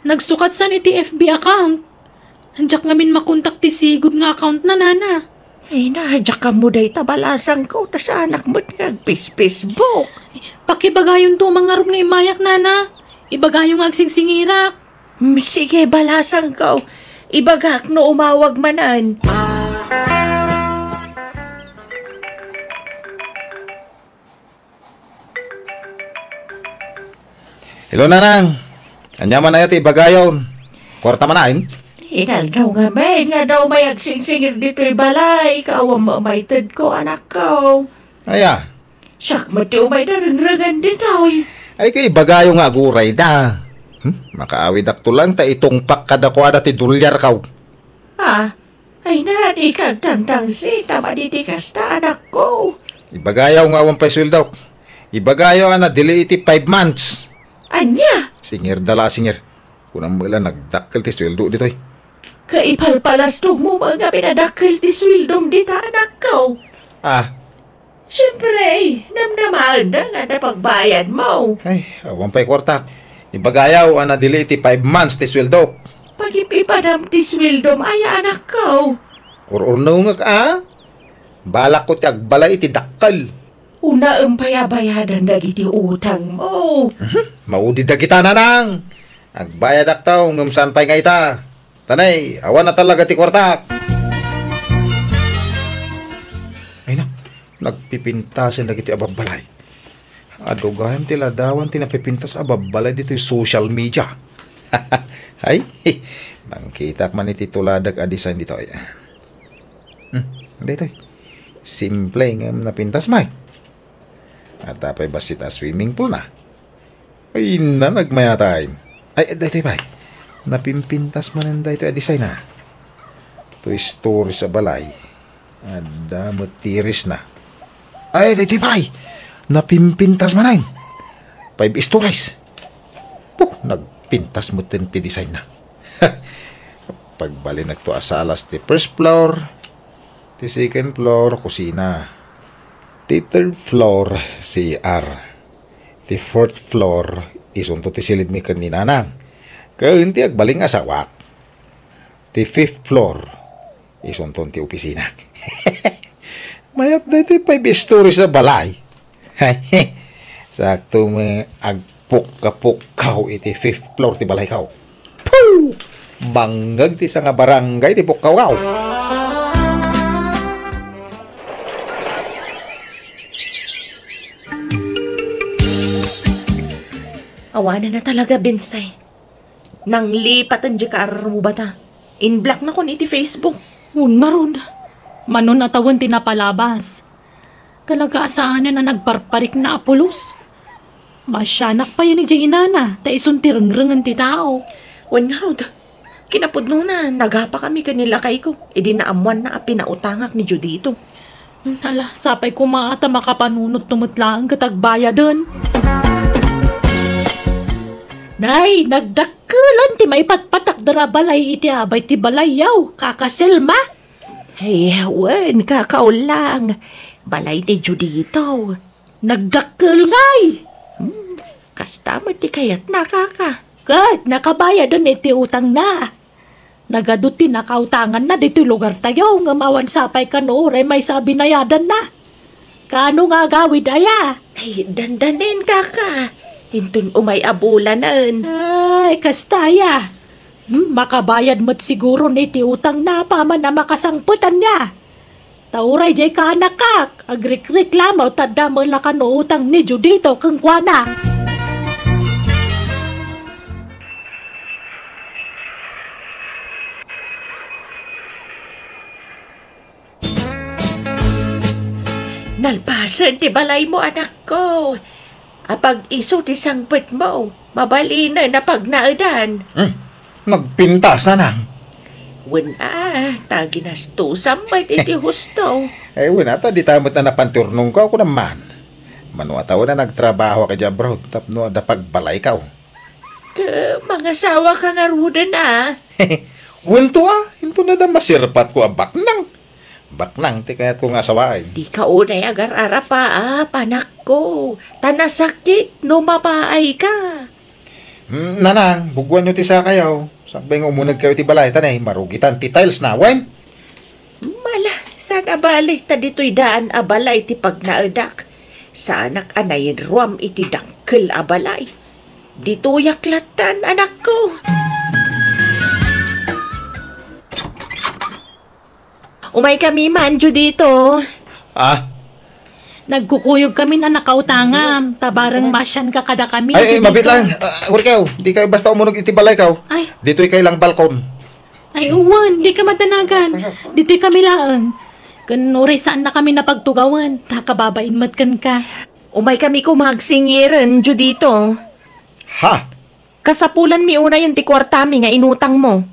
Nagsukatsan iti F B account. Diak ngamin makontak ti sigud nga accountna, nana. Ay na, diak ammo dayta, balasangko, ta saanak met nga agpis-Facebook. Pakibagayonto man ngarud nga immayak, nana. Ibagayo nga agsingsingirak. Mm, sige, balasangko. Ibagak no umawag manen. Hello, nanang. Ania man aya ti ibagayon? Kuarta man ayn? Inaldaw ngamin nga adda umay agsingsingir ditoy balay, ket awan maitedko, anakko. Aya? Siak met ti umay darengrengen ditoy. Ay, ket ibagayo nga aguray da. Hmm? Makaawidakto lang ta itungpak kadakuada ti dolyarko. Ah, ay na, di ka agtangtangsit a madi ti kasta, anakko. Ibagayo nga awan pay sueldok. Ibagayo a nadili iti five months. Ania? Singir da la, singir. Kunam met la nagdakkel ti sueldo ditoy. Kaipalpalastogmo nga pinadakkel ti sueldom dita, anakko. Ah, Siempre, namnamaenda nga adda pagbayadmo. Ay, awan pay kuartak. Ibagayo a nadili ti five months ti sueldok. Pagip-ipadam ti sueldom aya, anakko. Ur-urnongek a? Balakko ti agbalay iti dakkel. Unaem pay a bayadan dagiti utangmo. Mhm. Maudi dagita, nanang. Agbayadakto, ngem saan pay nga ita. Tanay, awan na talaga ti kuartak. Ay na, nagpipintasen dagiti ababbalay. Adu gayam ti ladawan ti napipintas a babbalay ditoy social media. Ay, nangkitak man iti tuladak a design ditoy. Hmm, daytoy. Simple nga napintas, Mike. Adda pay bassit a swimming pool na. Ay, na, nagmayatay. Ay, daytoy pay. Napimpintas manen daytoy a design, a. Two stories a balay. Adda met terrace na. Ay, daytoy pay. Napimpintas manen. five stories. Puh, nagpintas metten ti design na. Pagbalinekto a salas ti first floor, ti second floor, kusina. Ti third floor, C R. Ti fourth floor, isunto ti silidmi ken ni Nanang. Ken ti agbalin nga asawak, ti fifth floor, isunton ti opisina. Mayat daytoy five stories a balay. Sakto met agpukka-pukkaw iti fifth floor ti balayko. Puh! Bangag ti sanga barangay ti pukkawko. Awanen a talaga, Binse. Nanglipaten diay kaarrubata. In-blocknakon iti Facebook. Wen ngarud, mano a tawen ti napalabas. Talaga a saanen a nagparparikna a pulos. Masianak payen idiay inana, ta isun ti rengrengen ti tao. Wen ngarud, kinapudnona, nagapakami ken ni lakayko, idi naammoanna a pinautangak ni Judito. Hmm, ala, sapay koma ta makapanunotto met laeng ket agbayaden. Nay, nagdakkelan ti maipatpatakder a balay iti abay ti balayyo, Kaka Selma. Ay, wen, Kaka Ulang. Balay ni Judito. Nagdakkel ngay! Hmm, kasta met ti kayatna, Kaka. Ket nakabayaden iti utangna. Nagadu ti nakautanganna ditoy lugartayo, ngem awan sapay kano uray maysa a binayadanna. Kaano nga agawid aya? Ay, dandanen, Kaka. Inton umay a bulanen. Ay, kasta aya. Hmm, makabayad met siguro ni ti utangna apaman a makasangpet ania. Ta uray diay kaanakak, agrikreklamo ta adda met la kano utang ni Judito kenkuana. Nalpasen ti balaymo, anakko. Apag-isu ti sangpetmo, mabalinen a pagnaedan. Hmm, nagpintas, Nanang. Wen a, ta ginastosam met iti husto. Ay, wen a, ta dita met a napan ti urnongko, kunam man. Mano a tawen a nagtrabahoak idiay abroad tapno adda pagbalayko. Ket mangasawaka ngaruden a? Wen to a, inton adda masirpatko a baknang. Baknang ti kayatko nga asawaen. Dika unay agar-arapaap, anakko, ta nasakit no mapaayka. Hmm, Nanang, bugwanyo ti sakayo. Sakbay nga umunegkayo iti balay, ta nay, marugitan ti tiles na, wen? Mala, saan a bali, ta ditoy daan a balay ti pagnaedak. Saanak a nainruam iti dakkel a balay. Ditoyak lattan, anakko. Umaykami man, Judito. Ah? Nagkukuyogkami a nakautangam, ta bareng masianka kadakami, Ay, ay, Judito. Mabit lang. Ah, Urkaw, dikayo basta umunog iti balaykaw. Ay. Ditoy kay lang balkon. Ay, uwan, dika madanagan. Ditoy kami laeng. Ken uray saannakami a pagtugawen, ta kababain met kenka. Umaykami koma agsingiren, Judito. Ha? Kasapulanmi unayen ti kuartami nga inutangmo.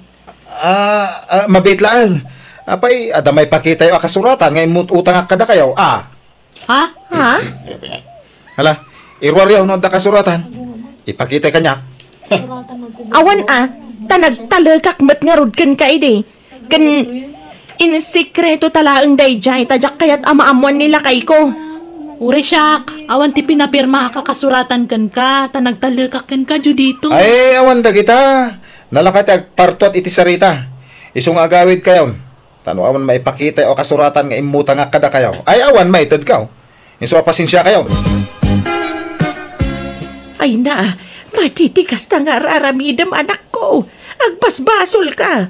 Ah, ah, mabit laeng. Apay, adda maipakitayo a kasuratan nga immut utangak kadakayo, a? Ha? Ha? Hala, iruaryo no adda kasuratan. Ipakitay kaniak. Awan a, ta nagtalekak met ngarud kenka idi. Ken in sekreto ta laeng daydiay, ta diak kayat a maammoan ni lakayko. Uray siak, awan ti pinapirmaak a kasuratan kenka, ta nagtalekak kenka, Judito. Ay, awan dagita. Nalaka ti agpartuat iti sarita. Isu nga agawidkayon. Ta no awan maipakitayo a kasuratan nga immutangak kadakayo, ay awan maitedkaw. Isu a pasensiakayo. Ay na, madi ti kasta nga ar-aramidem, anakko. Agbasbasolka.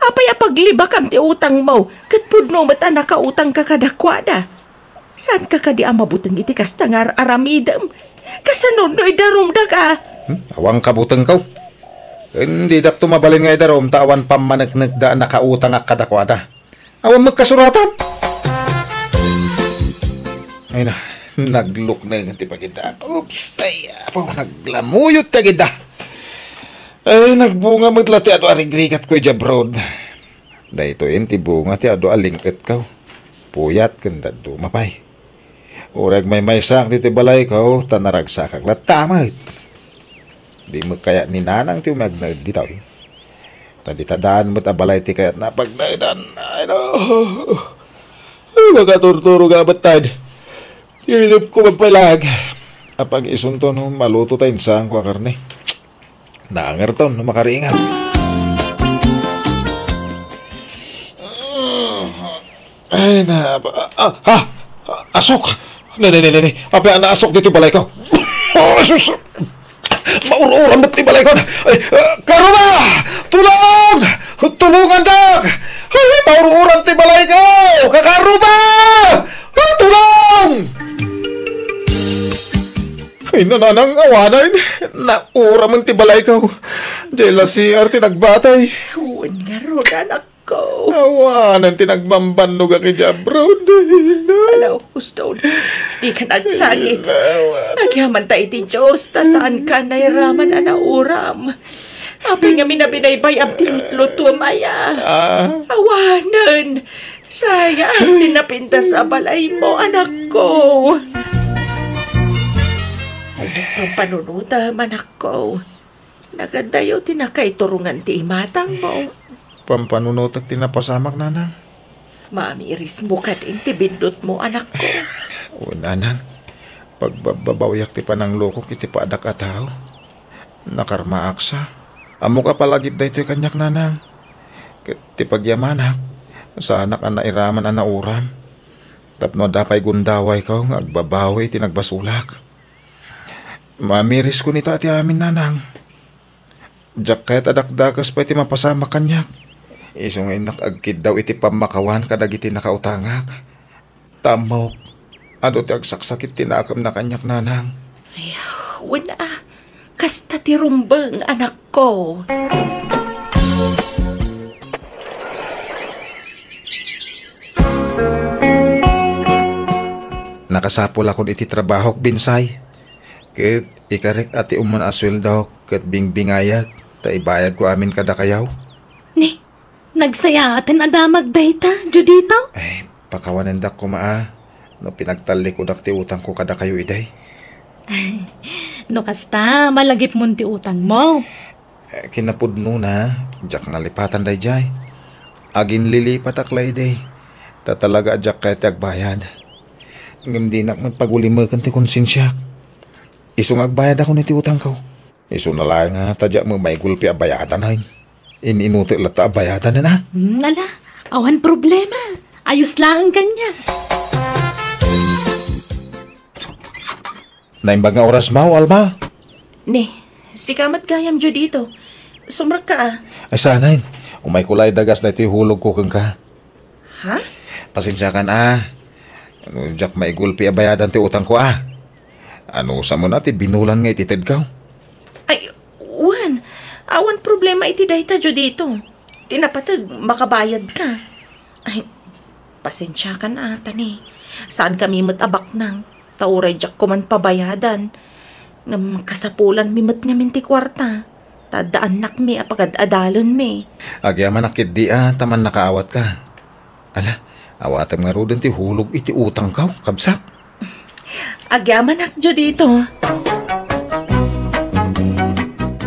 Apay a paglibakam ti utangmo, ket pudno met a nakautangka kadakuada? Saanka kadi a mabuteng iti kasta nga ar-aramidem? Kasano no idarumdaka? Hmm? Awan kabutengko. Ken didakto mabalin nga idarum ta awan pammaneknekda a nakautangak kadakuada. Awan met kasuratan. Ay na, naglukneng ti pagidda. Oops, ay, apo, naglamuyot ti agidda. Ay, nagbunga met la ti adu a rigrigatko idiay abroad. Daytoyen ti bunga ti adu a ling-etko. Puyat ken dadduma pay. Uray agmaymaysaak ditoy balayko, ta naragsakak latta met. Di met kayat ni Nanang ti umagnaan ditoy. Ta dita daan met a balay ti kayatna a pagnaedan. Ay, no. Ay, makaturturog a met, Tad. Iridep ko magpalag. Apag isunto no maluto ta insaanko a karne. Nangerton no makaringan. Ay, na, ah, ah, ah, asok! Ne, ne, ne, ne, ne. Apay a naasok ditoy balayko? Oh, sus! Maur-uram met ti balayko. Ay, ah, Karuba! Tulong! Tulungandak! Ay, maur-uram ti balayko! Kakaruba! Ah, tulong! Ay, nanang awanen. Nauramen ti balayko. Diay la C R ti nagbatay. Wen ngarud, anakko. Awanen ti nagbambannogak idiay abroad. Ala, Huston. Dika nagsangit. Awanen. Agyamanta iti Dios, ta saanka nairaman a nauram. Apay ngamin a binaybay-am ti lutlutuem aya? Ah. Awanen. Sayang ti napintas a balaymo, anakko. Pampanunotem, anakko. Nagadayo ti nakaiturongan ti imatangmo. Pampanunotek ti napasamak, nanang. Maamirismo kadin ti biddutmo, anakko. O, nanang. Pagbabbabawiak ti pananglukok iti padak a tao. Nakarmaak sa. Ammok a palagip daytoy kaniak, nanang. Ket ti pagyamanak, saanak a nairaman a nauram. Tapno adda pay gundawayko nga agbabawi iti nagbasolak. Mamirisko nita ti amin, nanang. Diak kayat a dakdakes pay ti mapasamak kaniak. Isu nga innak agkiddaw iti pammakawan kadagiti nakautangak. Ta ammok, adu ti agsaksakit ti nakemna kaniak, nanang. Ay, wen a, kasta ti rumbeng, anakko. Nakasapulakon iti trabahok, Binsay. Ket ikarek a ti umuna a sueldok ket bingbingayek ta ibayadko amin kadakayo. Ni, nagsayaaten a damag dayta, Judito? Ay, pakawanendak koma a no pinagtallikudak ti utangko kadakayo idi. No kasta, malagipmon ti utangmo. Eh, kinapudnona, diak nalipatan daydiay. Aginlilipatak la idi. Ta talaga a diak kayat ti agbayad. Ngem dinak met pagulimeken ti konsensiak. Isu nga agbayadakon iti utangko. Isuna laeng a ta diak met maigulpi a bayadanen. In-inutek latta a bayadanen a. Hmm, ala, awan problema. Ayos laeng kaniak. Naimbag nga orasmo, Alma? Ni, sika met gayam, Judito. Sumrekka a. Ay, saanen. Umayko la idagas daytoy hulogko kenka. Ha? Pasensiakan a. No diak maigulpi a bayadan ti utangko a. Anusam a ti binulan nga ititedko? Ay, wen. Awan problema iti dayta, Judito. Ti napateg, makabayadka. Ay, pasensiakan a, Tani. Saankami met a baknang. Ta uray diak koman pabayadan, ngem kasapulanmi met ngamin ti kuarta, ta adda annakmi a pagad-adalenmi. Agyamanak ketdi a ta mannakaawat ka. Ala, awatem ngaruden ti hulog iti utangko, kabsat. Agyamanak, Judito.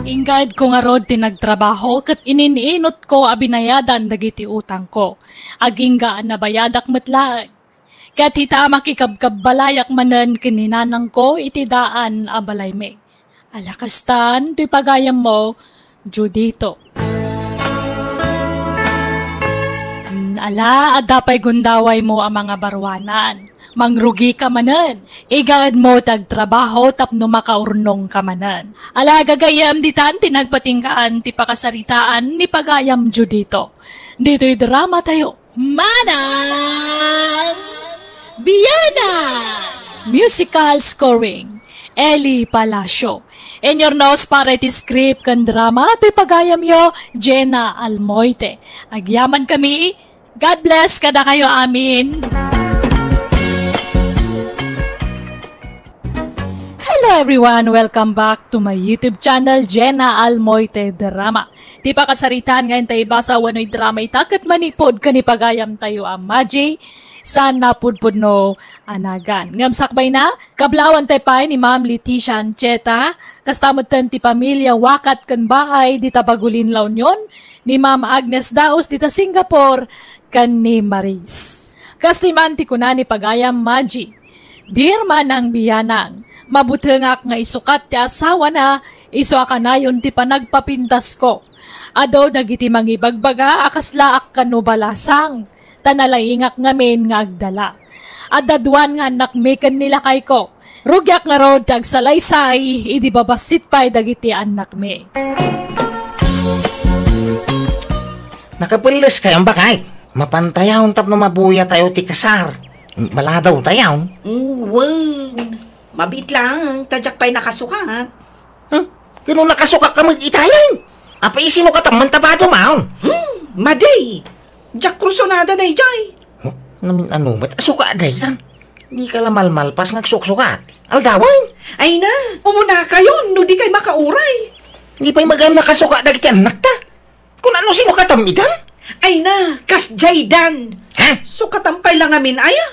Inggayko ngarud ti nagtrabaho ket inin-inutko a binayadan dagiti utangko. Agingga a nabayadak met laeng. Ket ita, makikabkabbalayak manen ken ni nanangko iti daan a balaymi. Ala kastan toy pagayammo, Judito. Hmm, ala, adda pay gundawaymo a mangabaruanan. Mangrugika manen. Igaedmo ti agtrabaho tapno makaurnongka manen. Ala, gagayyem, ditan ti nagpatinggaan ti pakasaritaan ni pagayam Judito. Ditoy dramatayo. Manang Biana! Musical scoring, Eli Palacio. Inyurnos para iti script ken drama ti pagayamyo, Jenna Almoite. Agyaman kami. God bless kadakayo amin. Hello everyone! Welcome back to my YouTube channel, Jenna Almoite Drama. Ti pakasaritaan nga intay basa wenno drama ita ket manipud ken ni pagayam tayo a Maji, saan napudpudno a nagan. Ngem sakbayna, kablaawan tay pay ni Ma'am Leticia Ancheta, kasta metten ti pamilia Wakat ken Baay dita Bagulin, La Union, ni Ma'am Agnes Daos dita Singapore, ken ni Maris. Kastoy man ti kuna ni Pagayam Maji, "Dear Manang Bianang, mabutengak nga isukat ti asawana, isu a kanayon ti panagpapintasko. Adu dagiti mangibagbaga a kaslaak kano balasang, ta nalaingak ngamin nga agdala. Adda duan nga annakmi ken ni lakayko. Rugiak ngarud ti agsalaysay idi babassit pay dagiti annakmi." Nakapelles kayon, baket? Mapantayon tapno mabuyatayo ti kasar. Maladawtayon. Mm, wen. Mabiit laeng, ta diak pay nakasukat. Hmm? Kano nakasukat ka met itayen? Apay, isino ka tamman ta bado maon? Hmm, madi. Diak kursunada daydiay. Oh, namin-ano met a sukat daytan? Di ka la malmalpas nga agsuksukat. Aldawen? Ay na, umunakayon no di kay makauray. Di pay magan nakasukat dagiti annakta. Kun ano, sino katam idan? Ay na, kasdiay dan. Ha? Sukatan pay la ngamin aya.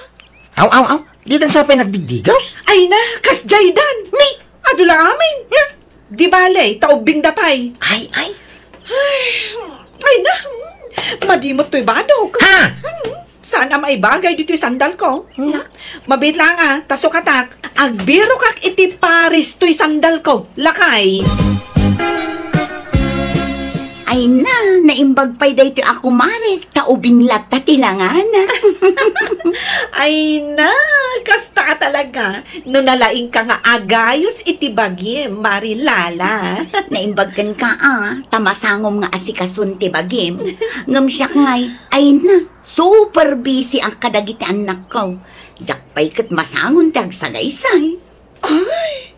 Aw, aw, aw. Didan sa pay nagdigdigaws? Ay na, kasdiay dan. Ni? Adu la amin. Na? Di bale, ta ubbing da pay. Ay, ay. Ay, ay na. Madi met toy badok. Ha? Hmm, saan a maibagay ditoy sandal ko? Hmm? Na? Mabiit laeng a, ta sukatak. Agbirokak iti pares toy sandal ko, lakay. Ay na, naimbag pay daytoy a kumarek, ta ubing latta ti langana. Ay na, kasta ka talaga, no nalaing ka nga agayos iti bagim, Mari Lala. Naimbag kenka a, ta masangom nga asikason ti bagim. Ngem siak ngay, ay na, super busy ak kadagiti annakko. Diak pay ket masangon ti agsagaysay. Ay,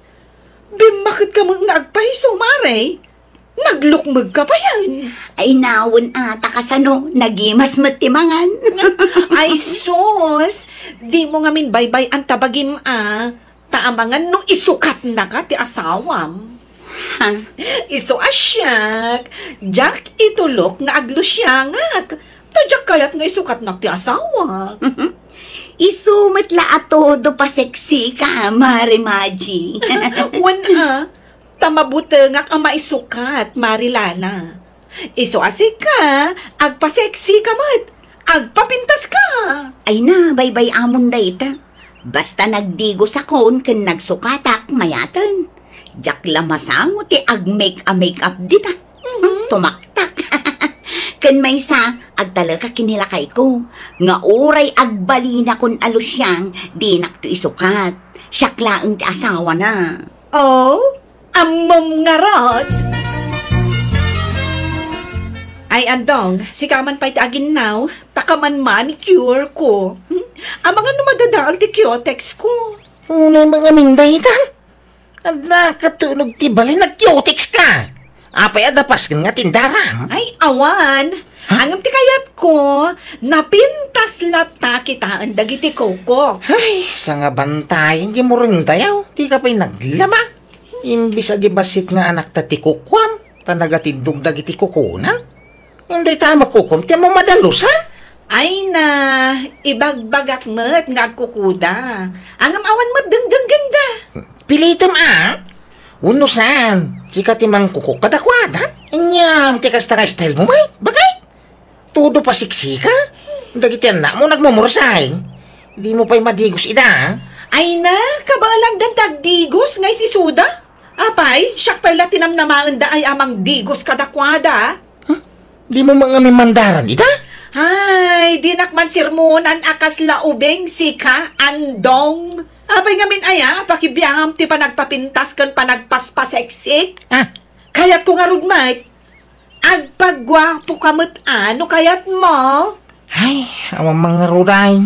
bimmaket ka met nga agpayso, Mare. Naglukmeg ka payen. Ay, nawen a, ta kasano, nagimas met ti mangan. Ay, sus! Dimo ngamin baybay-an ta bagim a. Ta amangan no isukatnaka ti asawam. Ha? Isu a siak, diak itulok nga aglusiangak. Ta diak kayat nga isukatnak ti asawak. Isu met la a todo paseksi ka, Mare Maji. Wen a, ta mabutengak a maisukat, Mari Lala. Isu a sika, agpaseksi ka met, agpapintas ka. Ay na, baybay-amon dayta. Basta nagdigosakon ken nagsukatak, mayaten. Diak la masango ti agmake-a-make up dita. Mhm. Tumaktak. Ken maysa, agtalekak ken ni lakayko, nga uray agbalinakon a lusiang, dinakto isukat. Siak laeng ti asawana. Oh? Ammom ngarud! Ay, Andong, sika man pay ti aginnaw, ta kaman manicure ko. Hmm? Amangan no madadael ti cutex ko. Unay mangamin dayta? Adda katunog ti balay, nag-cutex ka. Apay, adda pasken nga tindaram? Ay, awan. Ha? Ngem ti kayatko, napintas latta kitaen dagiti kuko. Ay, sangabantayen ti murengtayo. Di ka pay naglama. Imbis a di bassit nga anakta ti kukuam, ta nagatindog dagiti kukuna. Dayta a makukuam ti ammom a dalusan? Ay na, ibagbagak met nga agkukuda. Ngem awan met denggenggenda. Pilitem a? Wenno saan, sika ti mangkukok kadakuada? Aniam ti kasta nga style mo, Mike? Bakit? Todo pasiksika? Dagiti annakmo nagmumursay. Dimo pay madigos ida, a? Ay na, kabaelandan ti agdigos nga isisuda. Apay, siak pay la ti namnamaenda ay a mangdigos kadakuada. Huh? Dimo mangamin mandaran ida? Ay, dinak man sermonan a kasla ubing sika, Andong. Apay ngamin aya, pakibiangam ti panagpapintas ken panagpaspaseksik? Ah. Kayatko ngarud met, agpaguapo ka met a no kayatmo. Ay, awan mangaruday.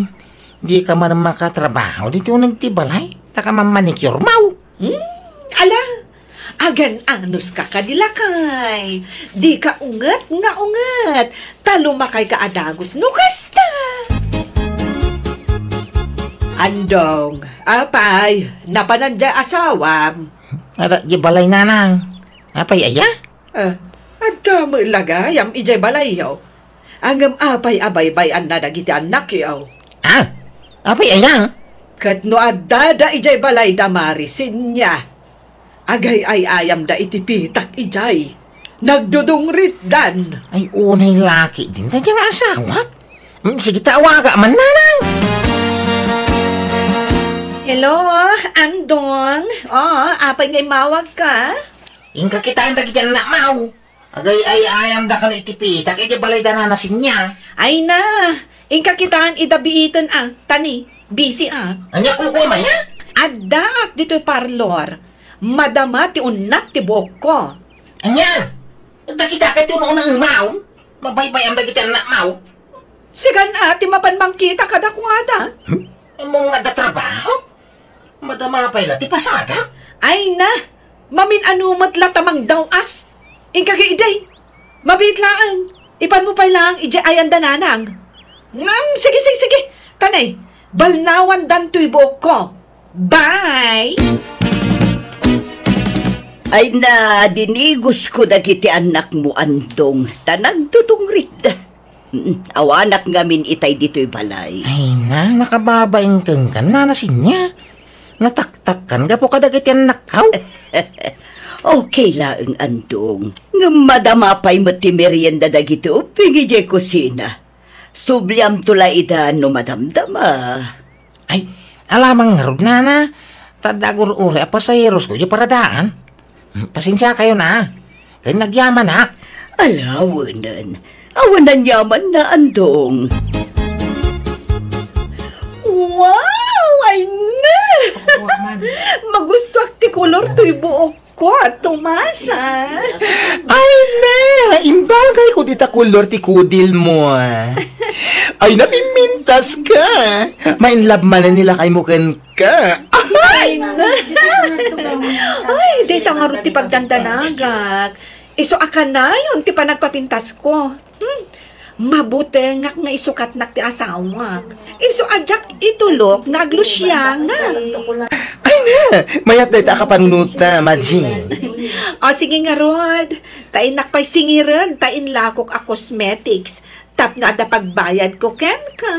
Di ka man makatrabaho ditoy uneg ti balay. Ta ka man manicure mo. Hmm, ala, agan-anos ka kadi lakay. Di ka unget nga unget. Ta lumakay ka a dagus no kasta. Andong, apay, napanan diay asawam? Adda di balay, nanang. Apay aya? Ah, adda met la gayam idiay balayyo. Ngem apay a baybay-anna dagiti annakyo? Ah, Apay aya? Ket no adda da idiay balay da Maricenia, agay-ay-ayamda iti pitak idiay. Nagdudungritdan. Ay, unay laki din ta nga asawak. Mm, sige, ta awaga man, nanang. Hello, Andong. Oh, apay nga imawag ka? Inka kitaan dagiti anak mo. Agay-ay-ayamda kano iti pitak iti balay da Nana Sinya. Ay na, inka kitaan ida biiten a, tani, busy a. Ania kukuy maya? Addaak ditoy parlor. Madama ti unnat ti buokko. Ania? Dagita kay ti una-una imaw? Mabaybay-am dagiti anak mo? Sigan a ti mapan mangkita kadakuada. Hmm? Ammom nga adda trabaho? Madama pay la ti pasadak? Ay na, mamin-ano met la ta mangdaw-as. Inka idi. Mabiit laeng. Ipanmo pay laeng idiay ayan da Nanang. Ngem, sige, sige, sige. Tanay, balnawandan toy buokko. Bye! Ay na, dinigosko dagiti annakmo, Andong, ta nagdudungritda. Mm, awanak ngamin itay ditoy balay. Ay na, nakababain kenka, Nana Sinya. Nataktakkan gapu kadagiti annakko. Okay laeng, Andong. Ngem madama pay met ti merienda dagiti ubbing idiay kusina. Subliamto la ida no madamdama. Ay, alamang ngarud, Nana. Ta adda agur-uray a pasaherosko idiay paradaan. Hmm, pasensiakayon a. Ken nagyamanak. Ala, awanen. Awan a yamanna, Andong. Wow! Ay na! Magustuak ti kolor toy buokko, Tomasa. Ay na! Imbagayko dita kolor ti kudilmo. Ay, napinpintaska. Ma-in love manen ni lakaymo ken ka. Ay! Ay, dayta ngarud ti pagdandanagak. Isu a kanayon ti panagpapintasko. Hmm. Mabutengak nga isukatnak ti asawak. Isu a diak itulok nga aglusianga. Ay na! Mayat dayta a kapanunota, Maji. O, sige ngarud. Ta innak pay singiren ta inlakok a cosmetics. Tapno adda pagbayadko kenka.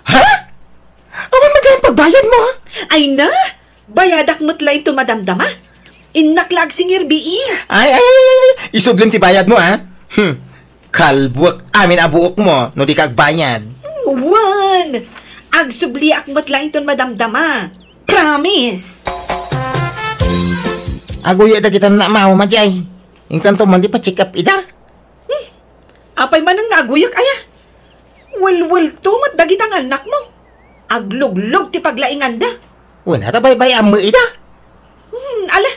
Ha? Awan met gayam pagbayadmo, ha? Ay na, bayadak met la inton madamdama. Innak la agsingir bii. Ay, ay, ay, ay, ay. Isublim ti bayadmo, ha? Hmm. Kalbuek amin a buokmo no dika agbayad. Hmm, wen. Agsubliak met la inton madamdama. Promise. Aguya dagita na mao, Maji. Inkanto man di pa-check up ida. Hmm. Apay manen nga aguyek aya? Welwelto met dagita nga annakmo. Agluglog ti paglainganda. Wen, ta baybay-am met ida. Hmm, ala.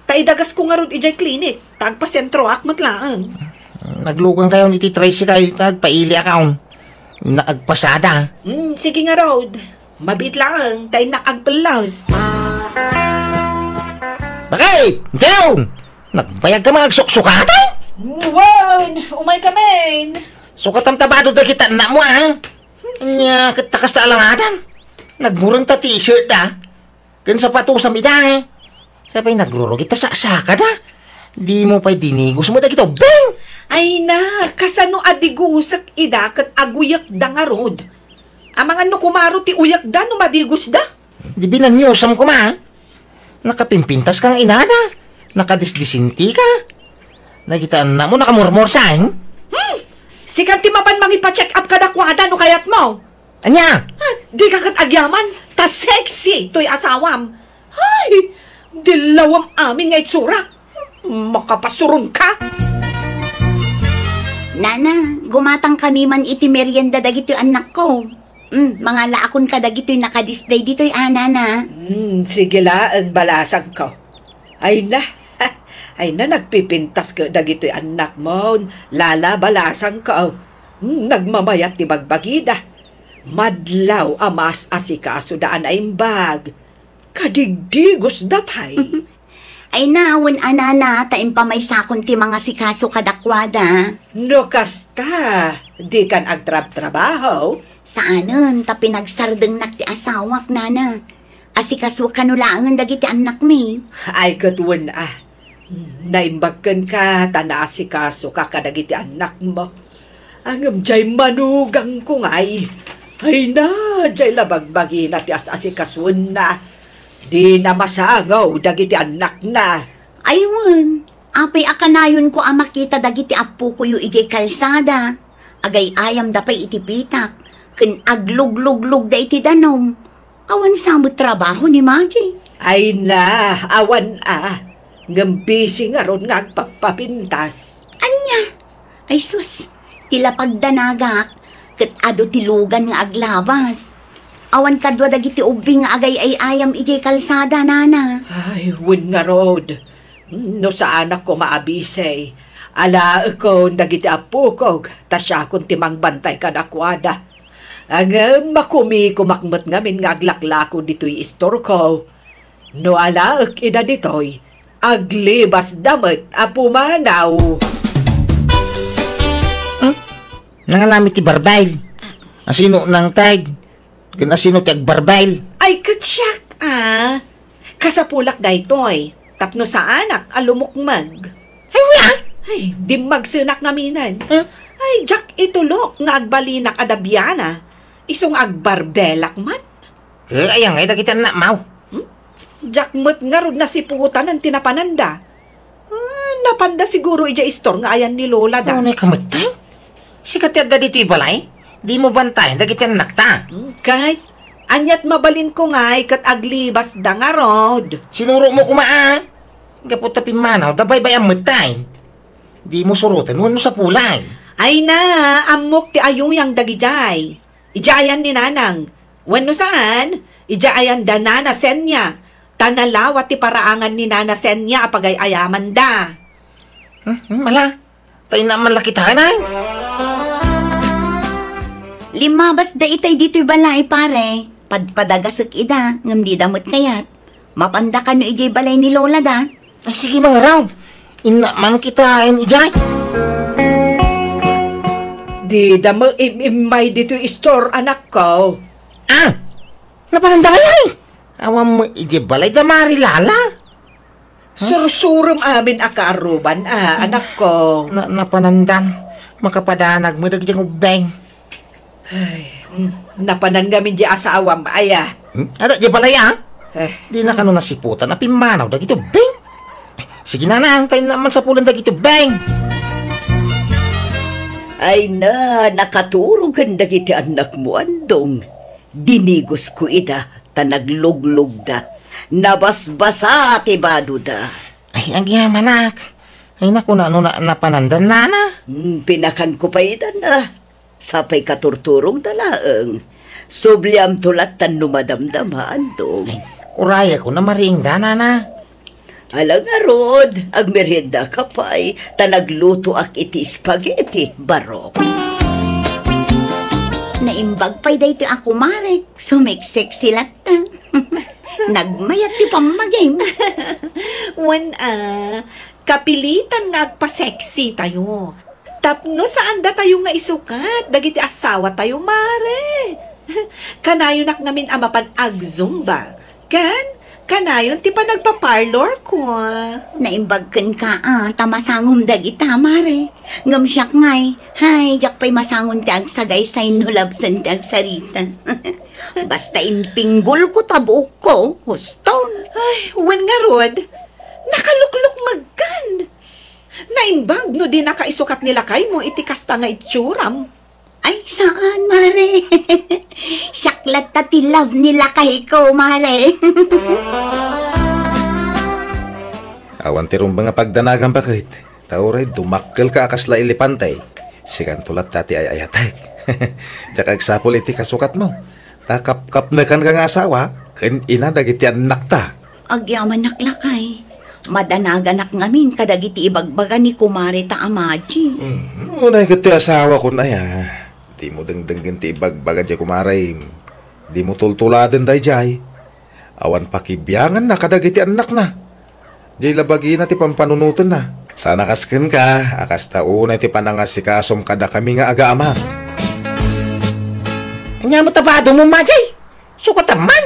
Ta idagasko ngarud idiay klinik, ta agpasentroak met laeng. Naglugankayon iti tricycle, ta agpailiakon. Innak agpasada. Hmm, sige ngarud. Mabiit laeng, ta innak agpellos. Bakit? Intayon! Nagbayag ka nga agsuksukatan? Wen, umay kamin. Sukatam ta bado dagita annakmo, a? Ania, ket ta kasta alangadan. Nagmureng ta t-shirt da. Ken sapatosam ida, a? Sa pay nagrurugit ta saksakada. Dimo pay dinigos met dagita ubbing. Ay na, kasano a digosek ida ket aguyekda ngarud? Amangan no kumaro ti uyekda no madigosda? Di binaniosam koma. Nakapimpintas ka nga inada. Nakadisdisinti ka. Dagita annakmo nakamurmursa, eh? Hmm! Sika ti mapan mangipa-check up kadakuada no kayatmo. Ania? Ah, dika ket agyaman, ta sexy toy asawam. Ay, dilawam amin nga itsurak. Makapasuron ka. Nana, gumatang kami man iti merienda dagitoy annakko. Mm, mangalaakon ka dagitoy nakadisplay ditoy, a, nana. Mm, sige laeng, balasangko. Ay na, ay na, nagpipintas ket dagitoy annakmo, lala, balasangko. Mm, nagmamayat ti bagbagida. Madlaw a maas-asikasoda a naimbag. Kadigdigosda pay. Ay na, wen a, nana, ta impamaysakon ti mangasikaso kadakuada. No kasta, dikan agtrabtrabaho? Saanen, ta pinagsardengnak ti asawak, nana. Asikaso kano laengen dagiti annakmi. Ay, ket wen a. Naimbag kenka ta naasikasoka kadagiti annakmo. Ngem diay manugangko ngay. Ay na, jay la bagbagina ti as-asikasuenna. Dina masangaw dagiti annakna. Ay wen, apay a kanayonko a makita dagiti appokoyo idiay kalsada? Agay-ayamda pay iti pitak, ken aglugluglugda iti danum. Awan sa met trabaho ni Maji. Ay na, awan a. Ngem busy ngarud nga agpapapintas. Ania? Ay sus, ti lapagdanagak, ket adu ti lugan nga aglabas. Awan kadua dagiti ubbing nga agay-ay-ayam idiay kalsada, nana. Ay, wen ngarud. No saanak koma a busy, alaekon dagiti appokok, ta siakon ti mangbantay kadakuada. Ngem makumikomak met ngamin nga aglaklako ditoy istorko. No alaek ida ditoy, aglibasda met a pumanaw. Hmm? Nangalami ti barbel. Asino nangted? Ken asino ti agbarbel? Ay, ket siak, a. Kasapulak daytoy, tapno saanak a lumukmeg. Ania? Ay, dimmagsenak ngaminen. Hmm? Ay, diak itulok nga agbalinak a dabiana. Isu nga agbarbelak man. Ket aya ngay dagiti annakmo? Hmm? Diak met ngarud nasiputan ti napananda. Ah, napanda siguro idiay istor nga ayan ni Lola da. Unay ka met, tay? Sika ti adda ditoy balay? Dimo bantayan dagiti annakta. Hmm, ket, aniat mabalinko ngay ket aglibasda ngarud. Sinurotmo koma, a. Gapu ta pimmanawda, baybay-am met, tay. Dimo suroten wenno sapulay. Ay na, ammok ti ayuyang dagidiay. Idiay ayan ni Nanang. Wenno saan, idiay ayan da Nana Senia. Ta nalawa ti paraangan ni Nana Senia a pagay-ayamanda. Hmm, hmm, ala, ta inna man la kitaen, ay. Limmabasda itay ditoy balay, pare. Padpadagasek ida, ngem dida met kayat. Mapanda kano idiay balay ni Lola da. Ay, sige, mangaraw. Inna man kitaen idiay. Dida met im-immay ditoy istor, anakko. Ah! Napananda ngay, ay? Awan met idiay balay da Mari Lala. Sursurem amin a kaaruban, a, anakko. Na, napanandan. Makapadanag met dagiti ubbing. Ay, mm, napanan ngamin di asawam, aya. Hmm? Ada di balay, a? Eh. Dina kano nasiputan a pimmanaw dagiti ubbing. Sige, Nanang, ta inna man sapulen dagiti ubbing. Ay na, nakaturog ken dagiti annakmo, Andong. Dinigosko ida, ta nagluglugda. Nabasbasa ti badoda. Ay, agyamanak. Ay, naku, no, no, na, napanandan, nana? Hmm, pinakanko pay ida na. Sapay katurturogda laeng. Subliamto lattan no madamdama, Andong. Ay, urayakon a mariingda, nana. Ala ngarud, agmeriendaka pay, ta naglutoak iti spaghetti, barok. Naimbag pay daytoy a kumarek, sumeksexy latta. Nagmayat ti pammagim. Wen a, kapilitan nga agpa-sexy tayo. Tapno saan datayo nga isukat dagiti asawatayo, mare. Kanayonak ngamin a mapan agzumba. Ken, kanayon ti panagpa-parlor ko. Naimbag kenka, a, ta masangom dagita, mare. Ngem siak ngay, hay, diak pay masangon ti agsagaysay no labsen ti agsarita. Basta impinggolko ta buokko, huston. Ay, wen ngarud, nakaluklukmegkan. Naimbag no dinaka isukat ni lakaymo iti kasta nga itsuram. Ay, saan, mare. Siak latta ti love ni lakayko, mare. Awan ti rumbeng a pagdanagam, baket. Ta uray dumakkelka a kasla elepante, sikanto latta ti ay-ayatek. Diak agsapul iti kasukatmo. Ta kapkapnekanka nga asawa ken ina dagiti annakta. Agyamanak lakay. Madanaganak ngamin kadagiti ibagbaga ni kumare ta a Maji. Hmm, unay ket ti asawakon aya. Dimo dengdenggen ti ibagbaga diay kumarem. Dimo tultuladen daydiay. Awan pakibianganna kadagiti annakna. Diay la bagina ti pampanunotenna. Saan a kas kenka, a kasta unay ti panangasikasom kadakami nga agaamam. Ania met a badom, Maji? Sukatam man.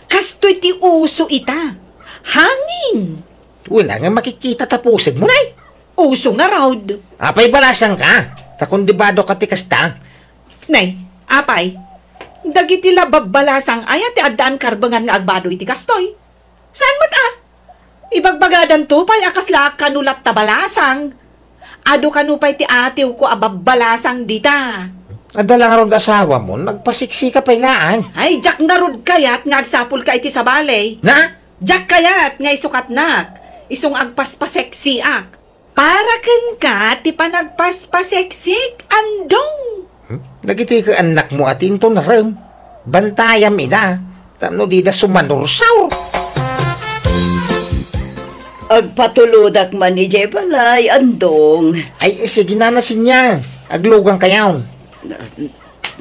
Kastoy ti uso ita. Hangin. Wen a nga makikita ta pusegmo, nay. Uso ngarud. Apay balasanka? Ta kundi badok a ti kasta. Nay, apay. Dagiti la babbalasang aya ti addaan karbengan nga agbado iti kastoy? Saan met a? Ibagbagadanto pay a kasla kano latta balasang. Adu kano pay ti atiwko a babbalasang dita. Adda la ngarud asawam, nagpasiksika pay laeng. Ay, diak ngarud kayat nga agsapulka iti sabali. Na? Diak kayat nga isukatnak, isu nga agpaspaseksiak. Para kenka ti panagpaspaseksik, Andong. Hmm? Dagiti ket annakmo a ti inton narem. Bantayam ida, tapno dida sumanursaur. Agpatulodak man idiay balay, Andong. Ay, sige, Nana Sinya. Aglugang kayaw.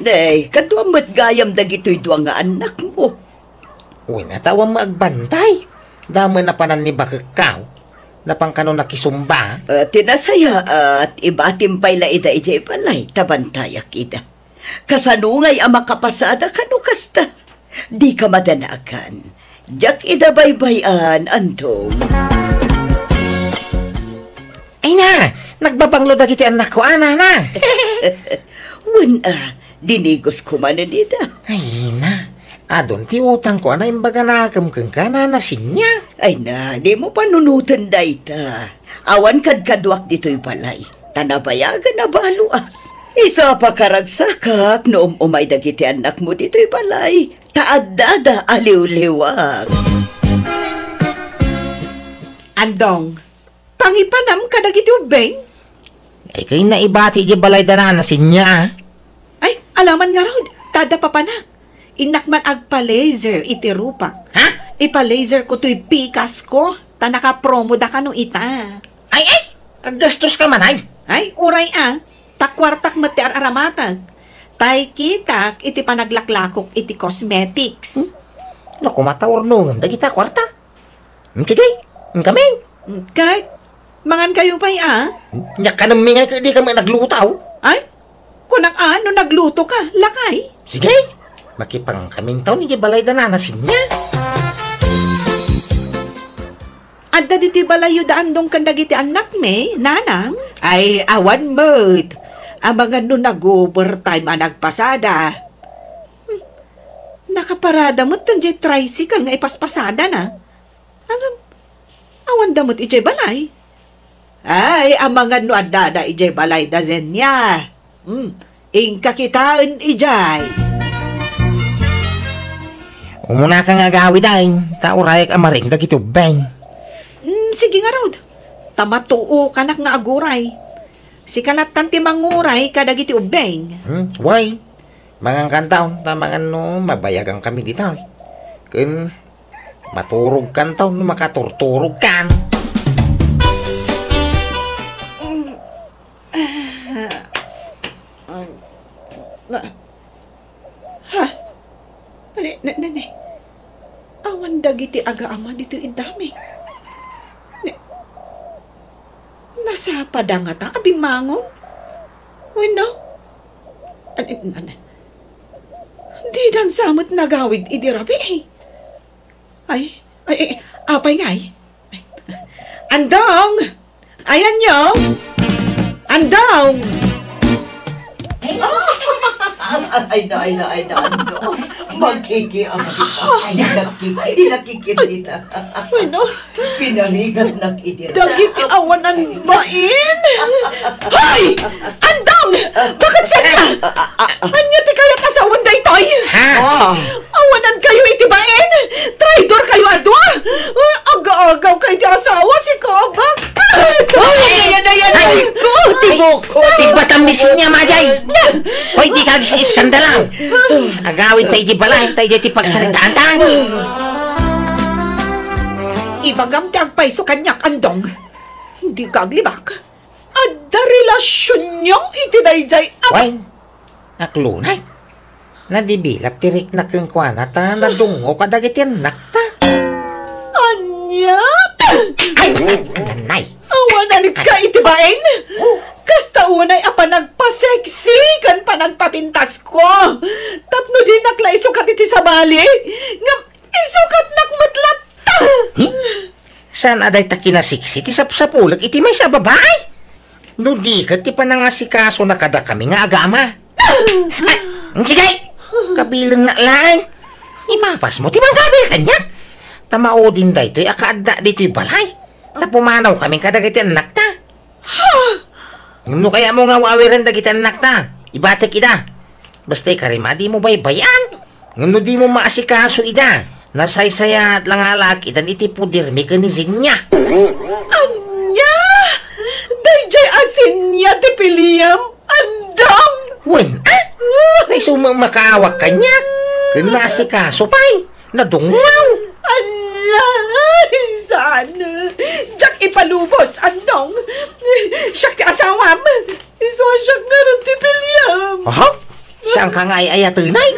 Nay, kaduam met gayam dagitoy dua nga annakmo. Wen, ta awan nga agbantay. Damo a panannibakekkaw. Napan kano nakisumba. Ah, ti nasayaat, ibatim pay la ida idiay balay, ta bantayak ida. Kasano ngay a makapasada kano kasta? Dika madanagan. Diak ida baybay-an, Andong. Ay na, nagbabanglo dagiti annakko, a, Nana. Wen, a, dinigosko manen ida. Ay na, adun ti utangko a naimbaganakem kenka, Nana Sinya. Ay na, dimo panunoten dayta. Awan kadkaduak ditoy balay, ta nabayagan a baloak. Isu a pakaragsakak no um-umay dagiti annakmo ditoy balay, ta addada a liwliwak. Andong, pangipanam kadagiti ubbing? Ay, kayatna ibati idiay balayda, Nana Sinya. Ay, alaman ngarud, ta adda papanak. Innak man agpa-laser iti rupak. Ha? Ipa-laserko toy pikasko, ta nakapromoda kano ita. Ay, ay! Aggastoska man, ay! Ay, uray a, ta kuartak met ti ar-aramatag. Tay kitak iti panaglaklakok iti cosmetics. Hmm? Naku, mataurnongem dagita kuarta. Hmm, sige, inkamin. Hmm, ket, mangankayo pay a? Nya kanemmi ngay ket dikami nagluto. Ay, kunak a, no naglutoka, lakay. Sige, makipangkamintaw idiay balayda, Nana Sinya. Adda ditoy balayyo da Andong ken dagiti annakmi, Nanang? Ay, awan met. Amangan no nag-overtime a nagpasada. Hmm. Nakaparada met diay tricycle nga ipaspasadana. Ngem, awanda met idiay balay? Ay, amangan no addada idiay balayda, Zenia. Hmm, inka kitaen idiay. Umunaka nga agawid, ay, ta urayak a maring dagiti ubbing. Hmm, sige ngarud. Ta matuokanak nga aguray. Sika lattan ti manguray kadagiti ubbing. Hmm, why? Mangankantaw, ta amangan no mabayagankami dita. Ken maturogkantaw no makaturturogkan. Ha? Pali, ne, ne, ne. Awan dagiti agaama ditoy iddami. Ne, nasapada ngata a bimmangon? Wenno? An-, an-, an-, didansa met nagawid idi rabii. Ay, ay, ay, apay ngay? Ay, Andong! Ayanyo! Andong! Ay, na, ay, na, ay, na, ano? Magkikiam kita. Ay, di nakik-, di nakikita. Bueno. Pinarigat na kiti. Dagiti awanan bain. Hoy! Andong! Bakit sa ka? Anya ti kayat asawan daytoy? Ha? Oh. Awanan kayo iti bain! Traidor kayo a dua! Aga-agaw kay ti asawa, si Kabak! Ay, yan na yan! Ay, ko! Tibok ko! Tigbatam ni Sinya, Majay! Hoy, di ka agis-iskandalaw! Agawid tayo di balay, tayo di ti pagsaritaan tayo! Ibagam ti agpayso kaniak, Andong. Di ka aglibak. Adda relasyonyo iti daydiay a- Wen, aklunay. Nadibilap ti rikna kenkuana ta nadungngo kadagiti annakta. Ania? Ay, nanay. Awanan ka iti bain? Kasta unay a panagpaseksi ken panagpapintasko. Tapno dinak la isukat iti sabali. Ngem isukatnak met latta. Hmm? Saan a dayta kinasiksi ti sapsapulek iti maysa a babai? No di ket ti panangasikasona kadakami nga agama. Ay, sige! Kabilennak laeng. Imapasmo ti mangkabil kaniak. Ta maudin daytoy a kaadda ditoy balay. Ta pumanawkami kadagiti annakta. Ngem no kayatmo nga aw-awiren dagiti annakta, ibatek ida. Basta ikarima, dimo baybay-an. Ngem no dimo maasikaso ida, nasaysayat la nga alaak idan iti podermi ken ni Zenia. Ania? Daydiay a Zenia ti piliem, Andong? Wen, a? Ay, isu met makaawak kaniak. Ken naasikaso pay. Nadungngaw. Ala, saan? Diak ipalubos, Andong. Siak ti asawam. Isu a siak ngarud ti piliem. Aha? Siak nga ay-ayatenay?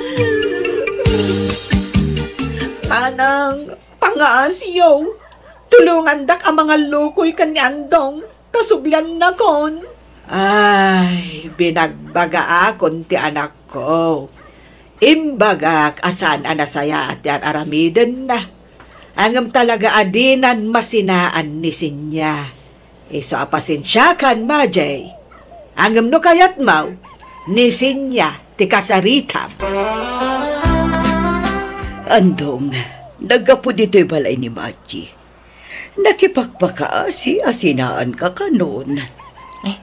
Manang, pangaasiyo. Tulongandak a mangallukoy ken ni Andong, ta subliannakon. Ay, binagbagaakon ti anakko. Imbagak a saan a nasayaat ti ar-aramidenna. Ngem talaga a dinan masinaan ni Zenia. Isu a pasensiakan, Majay. Ngem no kayatmo, ni Zenia ti kasaritam. Andong, naggapu ditoy balay ni Majay. Nakipakpakaasi a sinaanka kanon. Eh,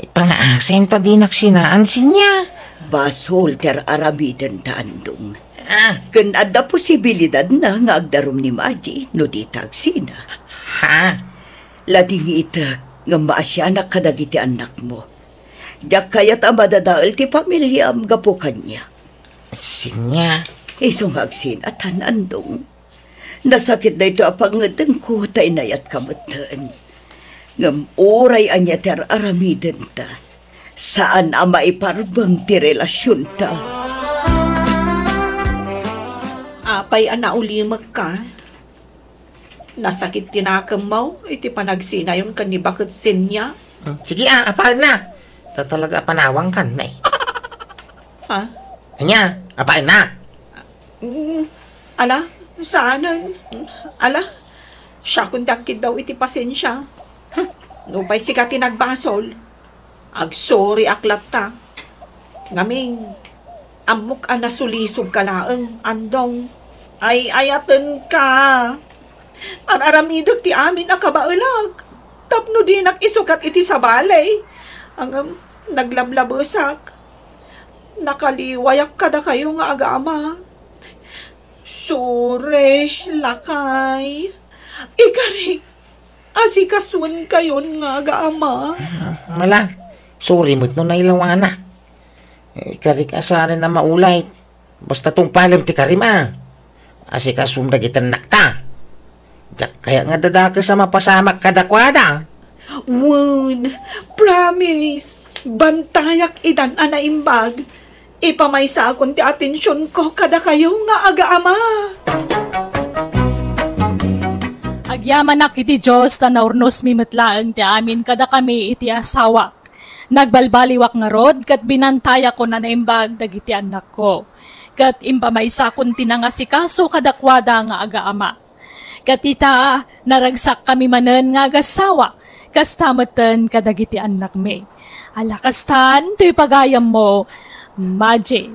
pangaasem ta dinak sinaan, Zenia. Basol ti ar-aramidenta, Andong. Ah. Ken adda posibilidadna nga agdarum ni Majay no dita agsina. Ha? Ladingitek ngem maasianak kadagiti annakmo. Diak kayat a madadael ti familiam gapu kaniak. Zenia. Isu nga agsinatan, Andong. Nasakit daytoy a pangngedengko ta inayatka metten. Ngem uray ania ti ar-aramidenta, saan a maiparbeng ti relasionta. Apay a naulimekka? Nasakit ti nakemmo iti panagsinayon ken ni Baket Zenia? Hmm, sige, a, apaenna. Ta talaga a panawangkan, nay. Ha? Ania, apaenna? Mm, ala, saanen. Ala, siakon ti agkiddaw iti pasensia. Nupay sika ti nagbasol, agsoriak latta. Ngamin, ammok a nasulisogka laeng, Andong. Ay-ayatenka. Ar-aramidek ti amin a kabaelak tapno dinak isukat iti sabali. Ngem naglablabesak. Nakaliwayak kadakayo nga agama. Sorry, lakay. Ikarik, asikasuenkayon nga agama. Mala, sorry met no nailawanak. Ikarik a saanen a maulay. Basta tungpalem ti karim a. Asikasom dagiti annakta. Diak kayat nga dadakes a mapasamak kadakuada. Wen, promise, bantayak idan a naimbag. Ipamaysakon ti atensionko kadakayo nga agaama. Agyamanak iti Dios ta naurnosmi met laeng ti amin kadakami iti asawak. Nagbalbaliwak ngarud ket binantayakon a naimbag dagiti annakko. Ket impamaysakon ti nangasikaso kadakuada nga agaama. Ket ita, naragsakkami manen nga agassawa, kasta metten kadagiti annakmi. Ala kastan toy pagayammo, Maji.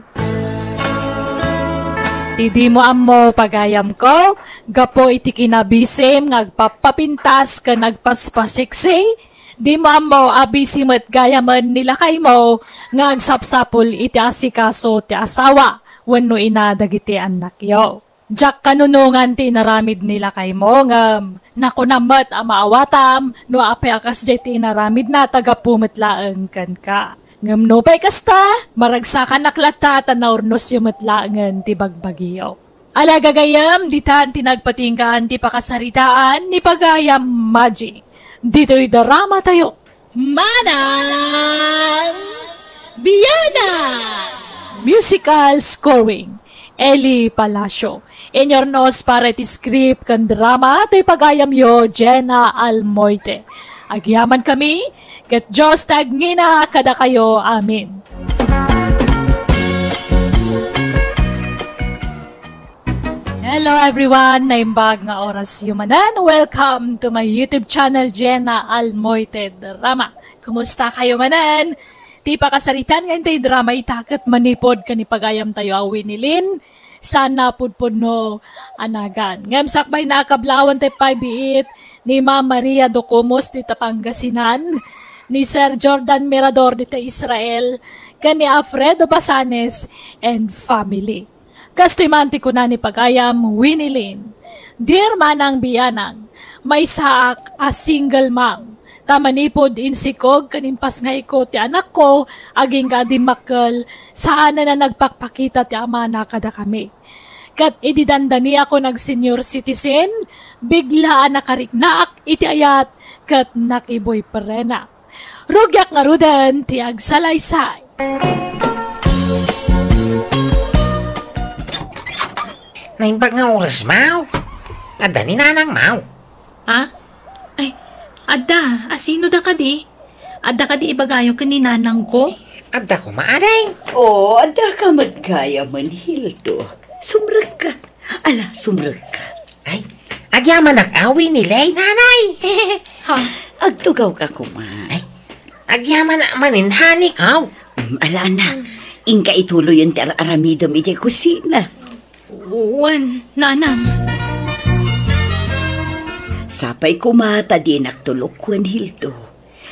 Ti dimo ammo, pagayamko, gapu iti kinabisim nga agpappapintas ken agpaspasiksi, dimo ammo a bisi met gayamen ni lakaymo nga agsapsapul iti asikaso ti asawa wenno ina dagiti annakyo. Diak kanunongan ti inaramid ni lakaymo, ngem nakunam met a maawatam no apay a kasdiay ti inaramidna ta gapu met laeng kenka. Ngem nupay kasta, maragsakanak latta ta naurnosyo met laengen ti bagbagiyo. Ala gagayyem, ditan ti nagpatinggaan ti pakasaritaan ni pagayam Maji. Ditoy daramatayo. Manang Biana! Musical scoring, Eli Palacio. Inurnos para iti script ken drama toy pagayamyo, Jenna Almoite. Agyamankami, ket Dios ti agngina kadakayo. Amen. Hello everyone! Naimbag nga orasyo manen. Welcome to my YouTube channel, Jenna Almoite Drama. Kumusta kayo manen? Ti pakasaritaan nga intay drama ita ket manipud ken ni pagayamtayo a Winnie Lynn, saan a pudpudno a nagan. Ngem sakbay na a kablawan ti paybiit ni Ma'am Maria Documos dita Pangasinan, ni Sir Jordan Mirador dita Israel, ken ni Alfredo Basanes and family. Kastoy man ti kuna ni pagayam Winnie Lynn, "Dear Manang Bianang, maysaak a single mom. Ta manipud insikog ken impasngayko ti anakko agingga a dimmakkel, saanen a nagpakpakita ti amana kadakami. Ket idi dandaniakon ag-senior citizen, bigla a nakariknaak iti ayat ket nakiboyfriendak. Rugiak ngaruden ti agsalaysay." Naimbag nga oras, Maw. Adda ni Nanang, Maw. Ha? Ay, adda. Asino da kadi? Adda kadi ibagayo ken ni Nanangko? Adda koma, Ading. Oo, adda ka met gayam, Hildo. Sumrekka. Ala, sumrekka. Ay, agyamanak a Winnie Lynn, Nanay. Ha? Agtugawka koma. Ay, agyamanak manen, honey ko. Mm, ala, anak. Inka ituloyen ti ar-aramidem idiay kusina. Wen, Nanang. Sapay koma ta dinak tulokuen, Hildo.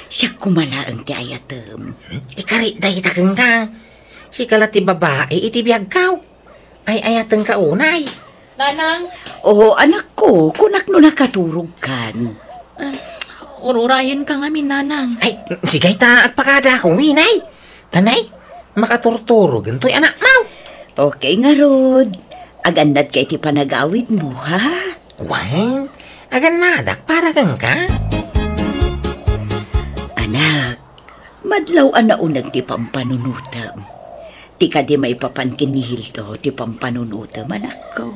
Siak koma laeng ti ayatem. Ikari dayta kenka. Sika la ti babai iti biagko. Ay-ayatenka unay. Nanang. Oo, anakko, kunak no nakaturogkan. Ah, ururayenka ngamin, Nanang. Ay, sige ta, agpakadaak, Winnie. Tanay, makaturturogentoy anakmo. Okay ngarud. Agannadka iti panagawidmo, ha? Wen, agannadak para kenka. Anak, madlaw a nauneg ti pampanunotem. Ti kadi maipapan ken ni Hildo ti pampanunotem, anakko.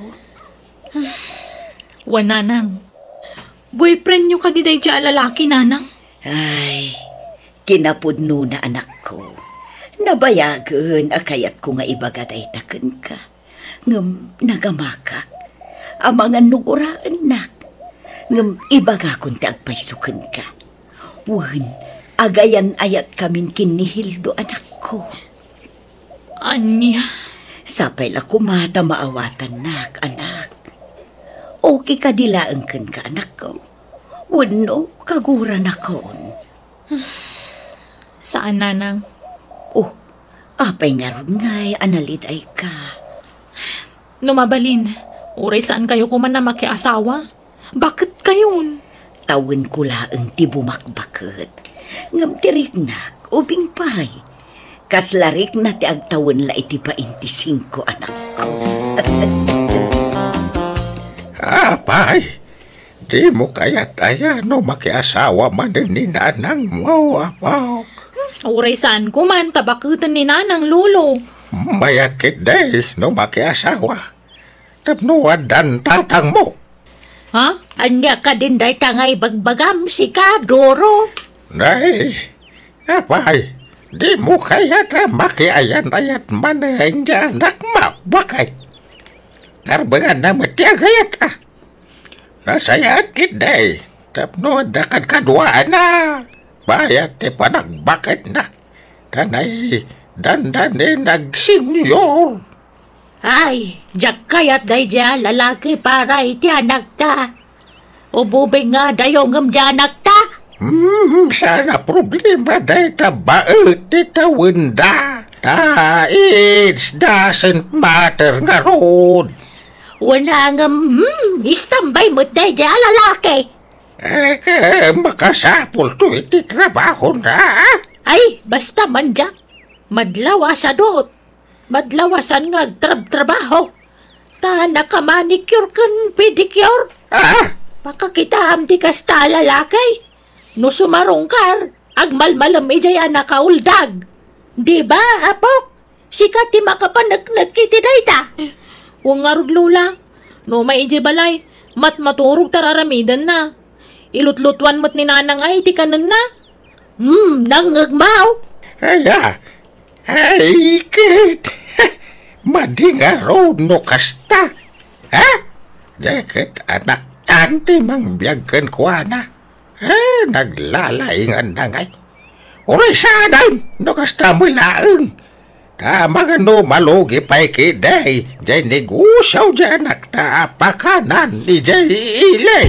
Wen, Nanang. Boyfriendyo kadi daydiay a lalaki, Nanang? Ay, kinapudnona, anakko. Nabayagen a kayatko nga ibaga dayta kenka. Ngem nagamakak. Amangan no guraennak. Ngem ibagakon ti agpayso kenka. Wen, agayan-ayatkamin ken ni Hildo, anakko. Ania? Sapay la koma ta maawatannak, anak. Okay kadi laeng kenka, anakko? Wenno kaguranakon? Saan, Nanang. Oh, apay ngarud ngay a nalidayka? No mabalin, uray saankayo koman a makiasawa. Baketkayon? Tawenko laeng ti bumakbaket. Ngem ti riknak, ubing pay. Kasla rikna ti agtawen la iti baintisingko, anakko. Apay, dimo kayat aya no makiasawa manen ni nanangmo, apok? Uray saanko man ta baketen ni nanang, lolo. Mayat ketdi no makiasawa. Tapno addan tatangmo. Ha? Ania kadin dayta nga ibagbagam, sika, Doro? Nay, apay, dimo kayat a makiayan-ayat manen ti anakmo, baket? Karbenganna met ti agayat, a. Nasayaat ketdi, tapno adda kadkaduana, bayat ti panagbaketna. Tanay, dandanin agsenyor. Ay, diak kayat daydiay a lalaki para iti anakta. Ububing nga dayongem ti anakta. Hmm, saan a problema dayta baet ti tawenda. Ta, it doesn't matter ngarud. Wen, ngem, hmm, istambay met daydiay a lalaki. Eh, ke, makasapulto iti trabahona. Ay, basta man diak. Madlaw a sadot. Madlaw a saan nga agtrabtrabaho. Ta nakamanicure ken pedicure. Ah? Pakakitaam ti kasta a lalaki. No sumarungkar, agmalmalem idiay a nakauldag. Di ba, apok? Sika ti makapaneknek iti dayta. Wen ngarud, Lola. No umay idiay balay, matmaturog ta ar-aramidenna. Ilutlutuan met ni nanang ay ti kanenna. Hmm, nangngegmaw. Aya, ay, ket, madi ngarud no kasta. Ha? Deket anaktan ti mangbiag kenkuana. Eh, naglalainganna ngay. Uray saan, no kasta met laeng. Ta mangano malugi pay ketdi, jay negosio jay anakta a pakanan idiay ili.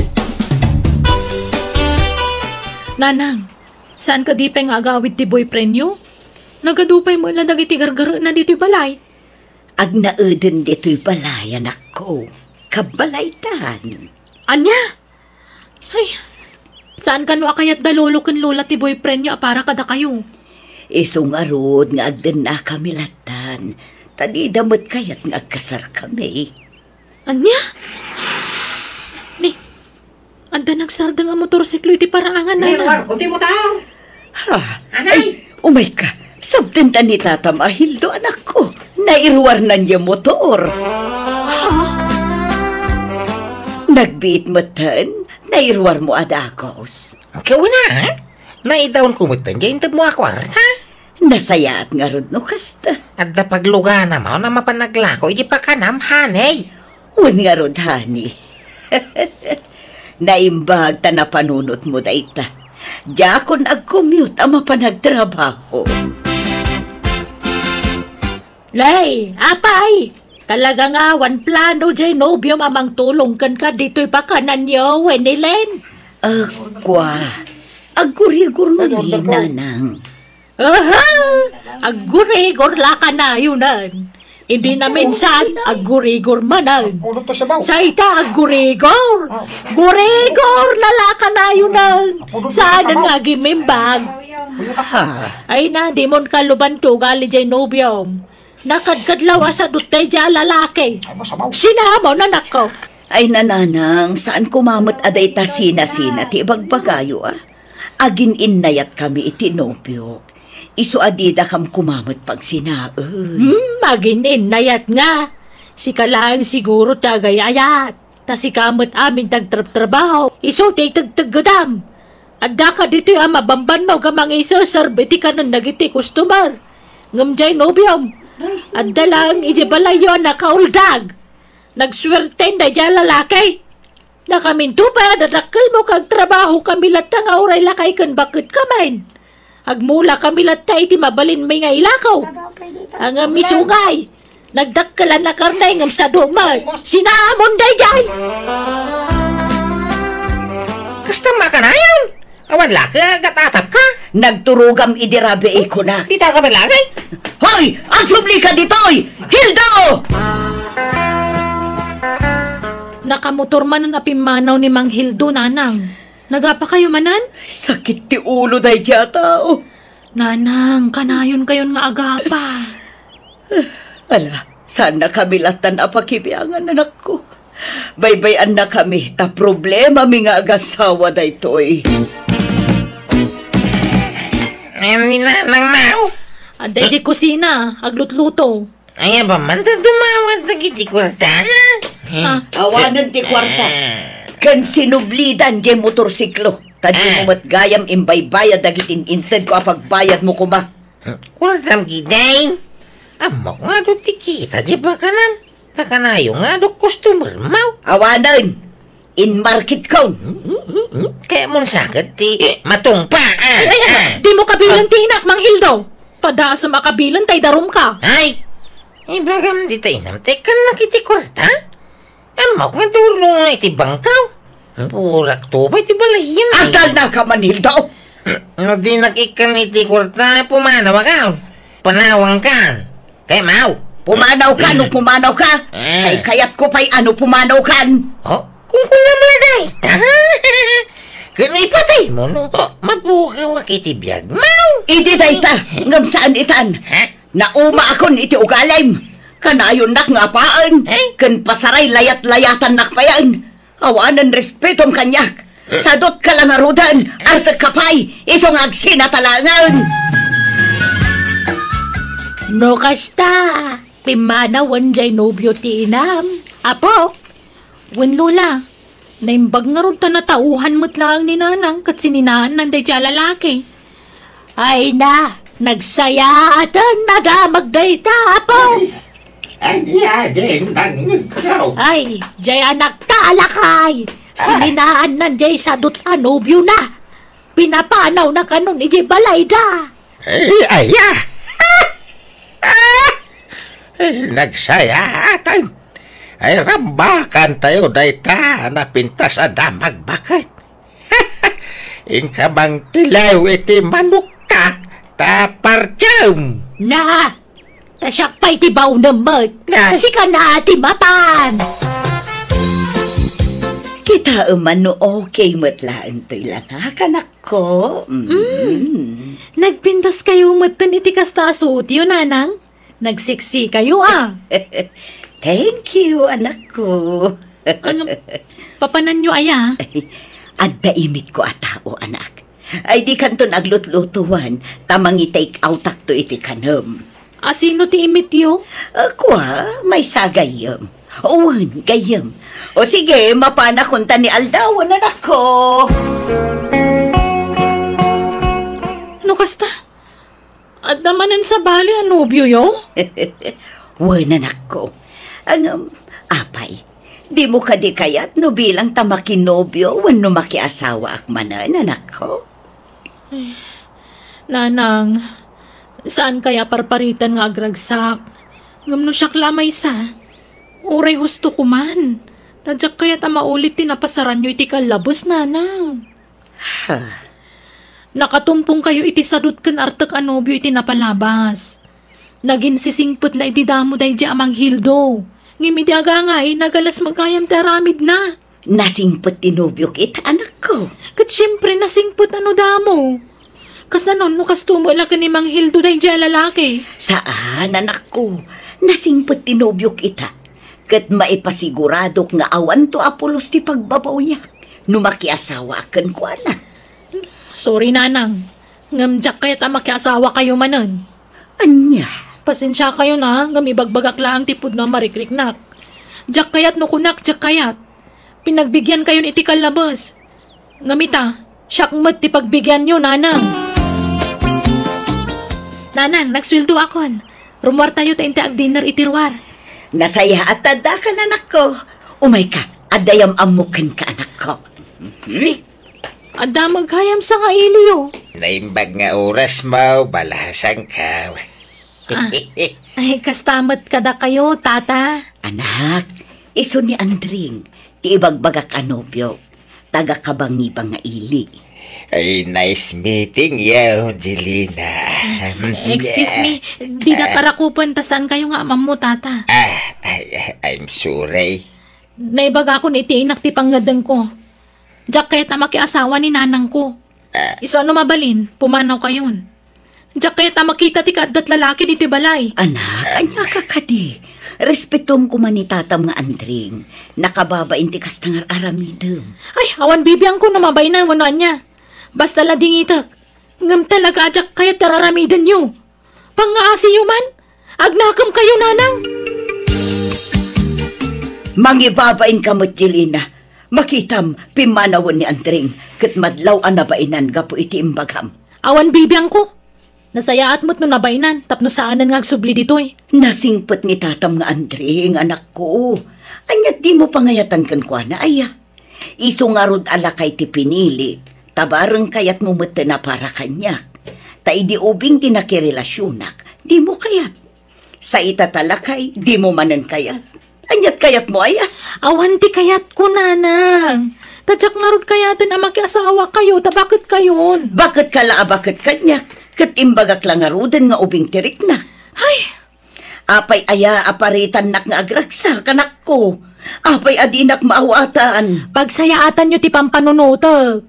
Nanang, saan kadi pay nga agawid ti boyfriendyo? Nagadu pay met la dagiti gargarena ditoy balay. Agnaeden ditoy balay, anakko. Kabbalaytan. Ania? Ay, saan kano a kayat da lolo ken lola ti boyfriendyo a para kadakayo? Isu ngarud nga agdennakami lattan, ta dida met kayat nga agkasarkami. Ania? Ni, adda nagsardeng a motorsiklo iti paraangan, Nanang. Nairuar ko ti motor. Ha? Anay! Ay, umayka. Sabdenta ni Tatam a Hildo, anakko. Nairuarnan ya motor. Ha? Nagbiit metten, nairuarmo a dagus. Kawina, ha? Naidaonko metten, diay intedmo a kuarta. Nasayaat ngarud no kasta. Adda pagluganam a mapan aglako iti pakanam, honey. Wen ngarud, honey. Naimbag ta napanunotmo dayta. Diakon agcommute a mapan agtrabaho. Nay, apay! Talaga nga awan plano diay nobiom a mangtulong kenka ditoy pakananyo, wen ni Len? Agkua, aggurigor ngamin, Nanang. Aha! Aggurigor la kanayonan. Hindi na minsan, aggurigor manen. Sayta, aggurigor. Gurigor na la kanayonan. Saan nga agimimbag? Ha? Ay na, dimon kaluban ti ugali diay nobiom. Nakadkadlaw a sadut daydiay a lalaki. Sinamon, anakko. Ay, Nanang, saan koma met a dayta sinasina ti ibagbagayo, a? Agin-innayatkami iti nobiok. Isu a didakam koma met pagsinaen. Hmm, agin-innayat nga. Sika laeng siguro ti agay-ayat. Ta sika met amin ti agtrabtrabaho. Isu ti itegteggedam. Addaka ditoy a mabambannog a mangiseserbi ti kanen dagiti customer. Ngem diay nobiom, adda laeng idiay balayyo a nakauldag. Nagsuerten daydiay a lalaki. Nakaminto pay a dadakkelmo ket agtrabahokami latta nga uray lakay ken bakketkami. Agmulakami latta iti mabalinmi nga ilako. Ngem isu ngay, nagdakkel a nakarnay ngem sadu met. Sinamon daydiay! Kasta makanayon? Awan la ket agatapka? Nagturogam idi rabii kunak. Dita ka man langay? Hoy! Agsublika ditoy! Hildo! Nakamotor manen a pimmanaw ni Mang Hildo, Nanang. Nagapakayo manen? Sakit ti ulo daydiay a tao. Nanang, kanayonkayon nga agapa. Ala, saannakami lattan a pakibiangan, anakko. Baybay-annakami, ta problemami nga agasawa daytoy. Ay, ni Nanang Mau. Adda idiay kusina, aglutluto. Ay, aba man, ta dumawat dagiti kuartana. Ah. Awanen ti kuarta. Ah. Ken sinublidan diay motorsiklo. Ta dimo met gayam imbaybayad dagiti intedko a pagbayadmo koma. Kuartam, Gideng. Ammok nga adu ti kita diay pakanam. Ta kanayon nga adu customer, Mau. Awanen. Inmarketkon. Kayatmon sa ket ti matungpa, ah. Ay, ay, ay, dimo kabilen ti inak, Mang Hildo. Padasem a kabilen ta idarumka. Ay, ibagam dita inam, ta ikkannak iti kuarta? Ammok nga durnong na iti bangkaw. Purak to pay ti balayyan, ay. Adalnaka man, Hildo. No dinak ikkan iti kuarta, pumanawak. Panawankan. Kayatmo? Pumanawka no pumanawka. Eh. Ay, kayatko pay a no pumanawkan. Oh? Kunkunam la dayta. Ken ipataymo no mapukawak iti biagmo. Idi dayta, ngem saan itan. Ha? Naumaakon iti ugalim. Kanayonnak nga apaen, eh? Ken pasaray layat-layatannak payen. Awanen respetom kaniak. Sadutka la ngaruden, artekka pay, isu nga agsinatalangen. No kasta, pimmanawen jay nobio ti inam, apo. Wen, Lola, naimbag ngarud ta natauhan met laeng ni Nanang ket sininaannan daydiay a lalaki. Ay na, nagsayaaten a damag dayta, apo. Ania din nangngegkaw? Ay, jay anakta a lakay. Ah. Sininaannan jay sadut a nobiona. Pinapanawna kanon idiay balayda. Ay, aya! Ay, nagsayaatan. Ay, rambakantayo dayta a napintas a damagbaket. Inka mangtilaw iti manokta, ta partiam. Na, ta siak pay ti baonem met. Ay. Sika na ti mapan. Kitaem man no okay met laeng toy langak, anakko. Mm. Mm. Nagpintaskayo metten iti kasta a suotyo, nanang. Nagseksi kayo, a. Thank you, anakko. Ano, papananyo aya? Adda imitko a tao, anak. Ay, dikanton aglutlutuan, ta mangi-take outakto iti kanem. A, sino ti imityo? A, kua, maysa a gayyem. Wen, gayyem. O sige, mapanakon ta ni aldawen, anakko. No kasta, adda manen sabali a nobioyo? Wen, anakko. Ngem, apay, dimo kadi kayat no bilang ta makinobio wenno makiasawaak manen, anakko? Nanang, saan kaya parparitan nga agragsak? Ngem no siak la a maysa, uray husto ko man. Ta diak kayat a maulit ti napasaranyo iti kallabes, nanang. Ha? Nakatumpong kayo iti sadut ken artek a nobio iti napalabas. Naginsisingpet la iti damo daydi a manghildo. Ngem idi agangay, nagalas met gayam ti aramidna. Nasingpet ti nobiok ita, anakko. Ket siempre, nasingpet a no damo. Kasano no kasto met la ken ni manghildo daydi a lalaki? Saan, anakko. Nasingpet ti nobiok ita. Ket maipasiguradok nga awanto a pulos ti pagbabawiak no makiasawaak kenkuana. Sorry, nanang. Ngem diak kayat a makiasawa kayo manen. Ania? Pasensia kayo na, ngem ibagbagak laeng ti pudno a marikriknak. Diak kayat no kunak, diak kayat. Pinagbigian kayon iti kallabes. Ngem ita, siak met ti pagbigianyo, nanang. Nanang, nagsueldoakon. Rummuartayo ta inti agdinner iti ruar. Nasayaat ta addakan, anakko. Umayka, adda yam-ammok kenka, anakko. Ni, adda met gayam sanga iliyo. Naimbag nga orasmo, balasangko. A, ay, kasta met kadakayo, tata. Anak, isu ni Andring, ti ibagbagak a nobiok, taga-Kabangiba nga ili. Ay, nice meeting you, Jelena. Excuse me, didak arakupen ta saan kayo nga amammo, tata. A, ay, I'm sorry. Naibagakon iti inak ti pangngeddengko. Diak kayat a makiasawa ni nanangko. A. Isu a no mabalin, pumanaw kayon. Diak kayat a makita ti kaaddat lalaki ditoy balay. Anak, ania ka kadi? Respetom koma ni tatam nga Andring. Nakababain ti kasta nga ar-aramidem. Ay, awan bibiangko no mabaynan wenno ania. Basta la dingitek. Ngem talaga a diak kayat ti ar-aramidenyo. Pangngaasiyo man? Agnakem kayo, nanang? Mangibabain ka met, Jelena. Makitam, pimmanawen ni Andring, ket madlaw a nabainan gapu iti imbagam. Awan bibiangko. Nasayaat met no nabainan, tapno saanen nga agsubli ditoy. Nasingpet ni tatam nga Andring, anakko. Ania't dimo pangayatan kenkuana, aya? Isu ngarud a lakay ti pinili, ta bareng kayatmo metten a para kaniak. Ta idi ubing ti nakirelasionak, dimo kayat. Sa ita ta lakay, dimo manen kayat. Ania't kayatmo, aya? Awan ti kayatko, nanang. Ta diak ngarud kayaten a makiasawa kayo, ta baket kayon. Baket ka la a baket kaniak, ket imbagak la ngaruden nga ubing ti riknak. Ay! Apay aya a paritannak nga agragsak, anakko? Apay a dinak maawatan? Pagsayaatanyo ti pampanunotek.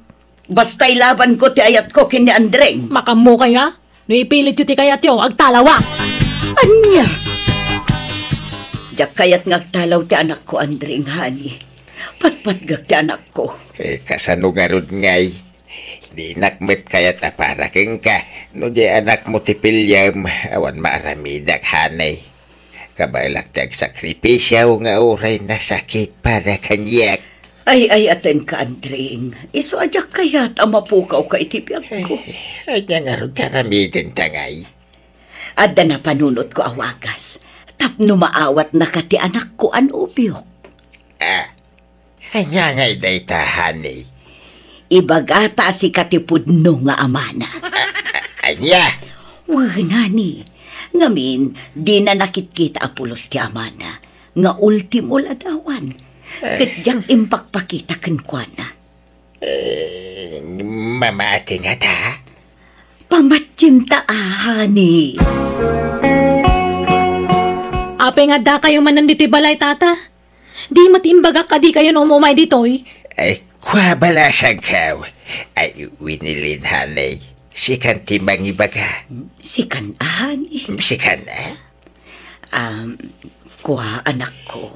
Basta ilabanko ti ayatko ken ni Andreng. Makammo kaya? No ipilityo ti kayatyo, agtalawak. Ania? Diak kayat nga agtalaw ti anakko, Andreng, honey. Patpatgek ti anakko. Eh, kasano ngarud ngay? Dinak met kayat a para kenka. No di anakmo ti piliem, awan maaramidak, honey. Kabaelak ti agsakripisio nga uray nasakit para kaniak. Ay, ay-ayatenka, Andring. Isu a diak kayat a mapukawka iti biagko. Ay, ania ngarud ti aramidenta ngay? Adda napanunotko a wagas tapno maawatnaka ti anakko a nobiok. Ah, ania ngay dayta, honey? ibagata a sika ti pudno nga amana. A-, a-, ania? Wen, honey. Ngamin, dina nakitkita a pulos ti amana nga ultimo ladawan. Ket diak impakpakita kenkuana. Eh, mamati ngata? Pamatienta, honey. Apay nga addakayo manen ditoy balay, tata? Di met imbagak a dikayo no umumay ditoy? Ay, kua balasangkaw. Ay, Winilin, honey. Sikan ti mangibaga. Sikan, honey. Sikan, eh? Um, kua, anakko.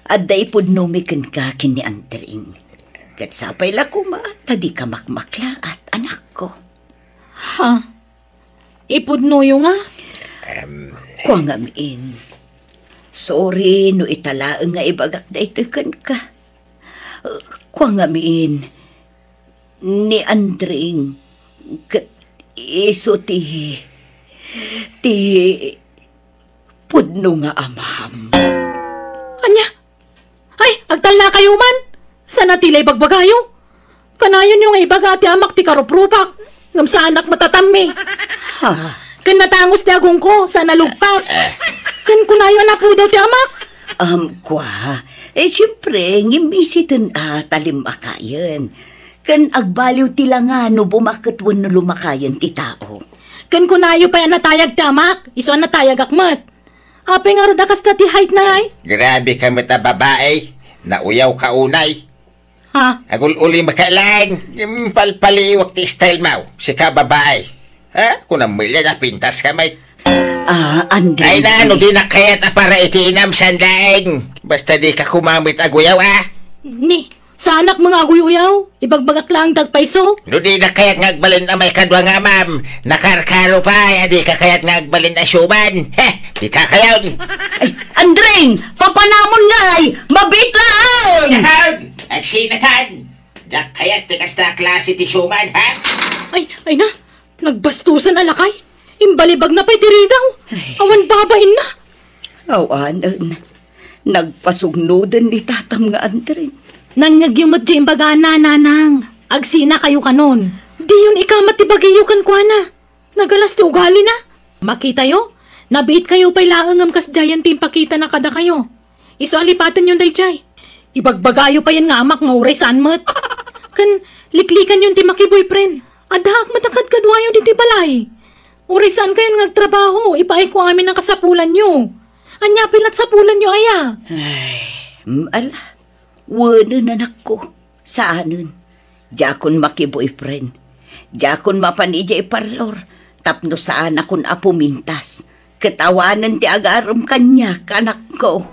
Adda ipudnomi kenka ken ni Andring. Ket sapay la koma ta dika makmaklaat, anakko. Ha? Ipudnoyo nga? Em. Kua ngamin, sorry no ita laeng nga ibagak daytoy kenka. Kua ngamin, ni Andring ket isu ti, ti pudno nga amam. Ania? Ay, agtallakayo man! Saan a ti la ibagbagayo? Kanayonyo nga ibaga ti amak ti karuprupak, ngem saanak matatammi. Ha? Ken natangus ti agongko, saan a lugpak. Ken kunayo a napudaw ti amak. Um, kua, eh, siyempre, ngimmisiten a ta limmakayen. Ken agbaliw ti langa no bumakket wenno lumakayen ti tao. Ken kunayo pay a natayag ti amak, isu a natayagak met. Apay ngarud a kasta ti height na ngay? Grabe ka met a babae. Nauyaw ka unay. Ha? Agul-uli maka lang. Palpaliwak ti style mo. Sika babae. Ha? Kunam met la napintas ka met. Ah, Andre. Ay na, no di na kayat a para iti inam, sandaeng. Basta di ka kumamit aguyaw, ah. Ni, saanak mga aguyaw-uyaw. Ibagbagak lang dagpayso. No di na kayat nga agbalin a may kadua nga amam, nakarkaro pay, a di ka kayat nga agbalin a siuman. Heh, di ka kayon. Ay, Andring, papanamon ngay, mabit laeng! Ahem! Agsinatan! Diak kayat ti kasta a klase ti siuman, ha? Ay, ay na, nagbastusan a lakay. Imbalibag na pay ti rigaw. Ay. Awan babain na. Awanen, nagpasugnoden ni tatam nga Andring. Nangngegyo met diay imbagana, nanang. Agsinakayo kanon. Diyon ikamat ti bagiyo kenkuana. Nagalas ti ugalina. Makitayo, nabiitkayo pay laeng ngem kasdiayen ti impakitana kadakayo. Isu a lipatenyon daydiay. Ibagbagayo payen nga amak nga uray saan met. Ken liklikanyon ti makiboyfriend. Addaak met a kadkaduayo ditoy balay. Uray saankayon nga agtrabaho, ipaayko amin a kasapulanyo. Ania pay la ti sapulanyo aya? Ay, mm, ala. Wenen, anakko. Saanen. Diakon makiboyfriend. Diakon mapan idiay parlor tapno saanakon a pumintas. Ket awanen ti agarem kaniak, anakko.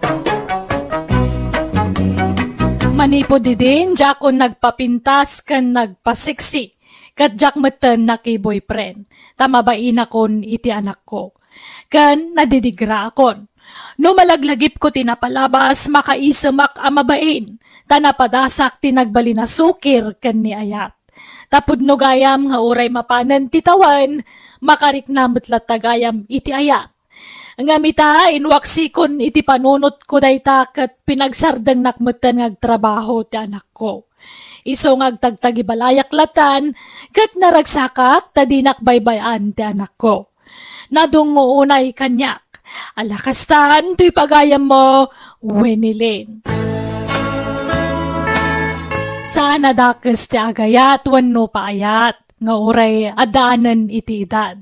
Manipud idin, diakon nagpapintas ken nagpaseksi. Ket diak metten nakiboyfriend, ta mabainakon iti anakko. Ken nadidigraakon. No malaglagipko ti napalabas, makaisemak a mabain, ta napadasak ti nagbalin a sukir ken ni ayat. Ta pudno gayam nga uray mapanen ti tawen, makarikna met latta gayam iti ayat. Ngem ita, inwaksikon iti panunotko dayta ket pinagsardengnak metten nga agtrabaho ti anakko. Isu nga agtagtagibalayak latan ket naragsakak ta dinak baybay-an ti anakko. Nadungngo unay kaniak. Ala kastan toy pagayammo, Winilin. Saan a dakes ti agayat wenno paayat nga uray addaanen iti edad.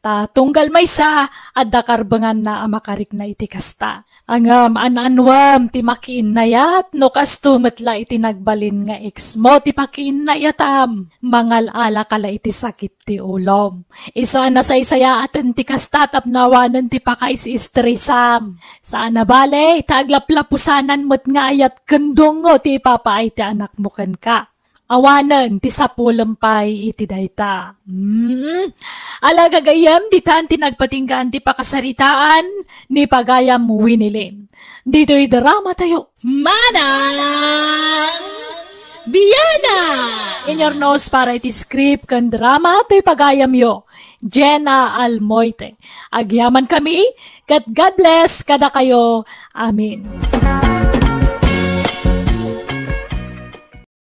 Ta tunggal maysa, adda karbenganna a makarikna iti kasta. Ngem an-anuem ti makiinnayat no kasto met la iti nagbalin nga ex mo ti pakiinnayatam. Mangal-alaka la iti sakit ti ulom. Isu a nasaysayaaten ti kasta tapno awanen ti pakaisistresam. Saan a bale, ta aglaplapusanan met nga ayat ken dungngo ti ipapaay ti anakmo kenka. Awanen ti sapulem pay iti dayta. Hmm. Ala gagayyem, ditan ti nagpatinggaan ti pakasaritaan ni pagayam Winilin. Ditoy drama tayo. Manang Biana! Inyurnos para iti script ken drama toy pagayamyo, Jenna Almoite. Agyaman kami, ket God bless kadakayo. Amen.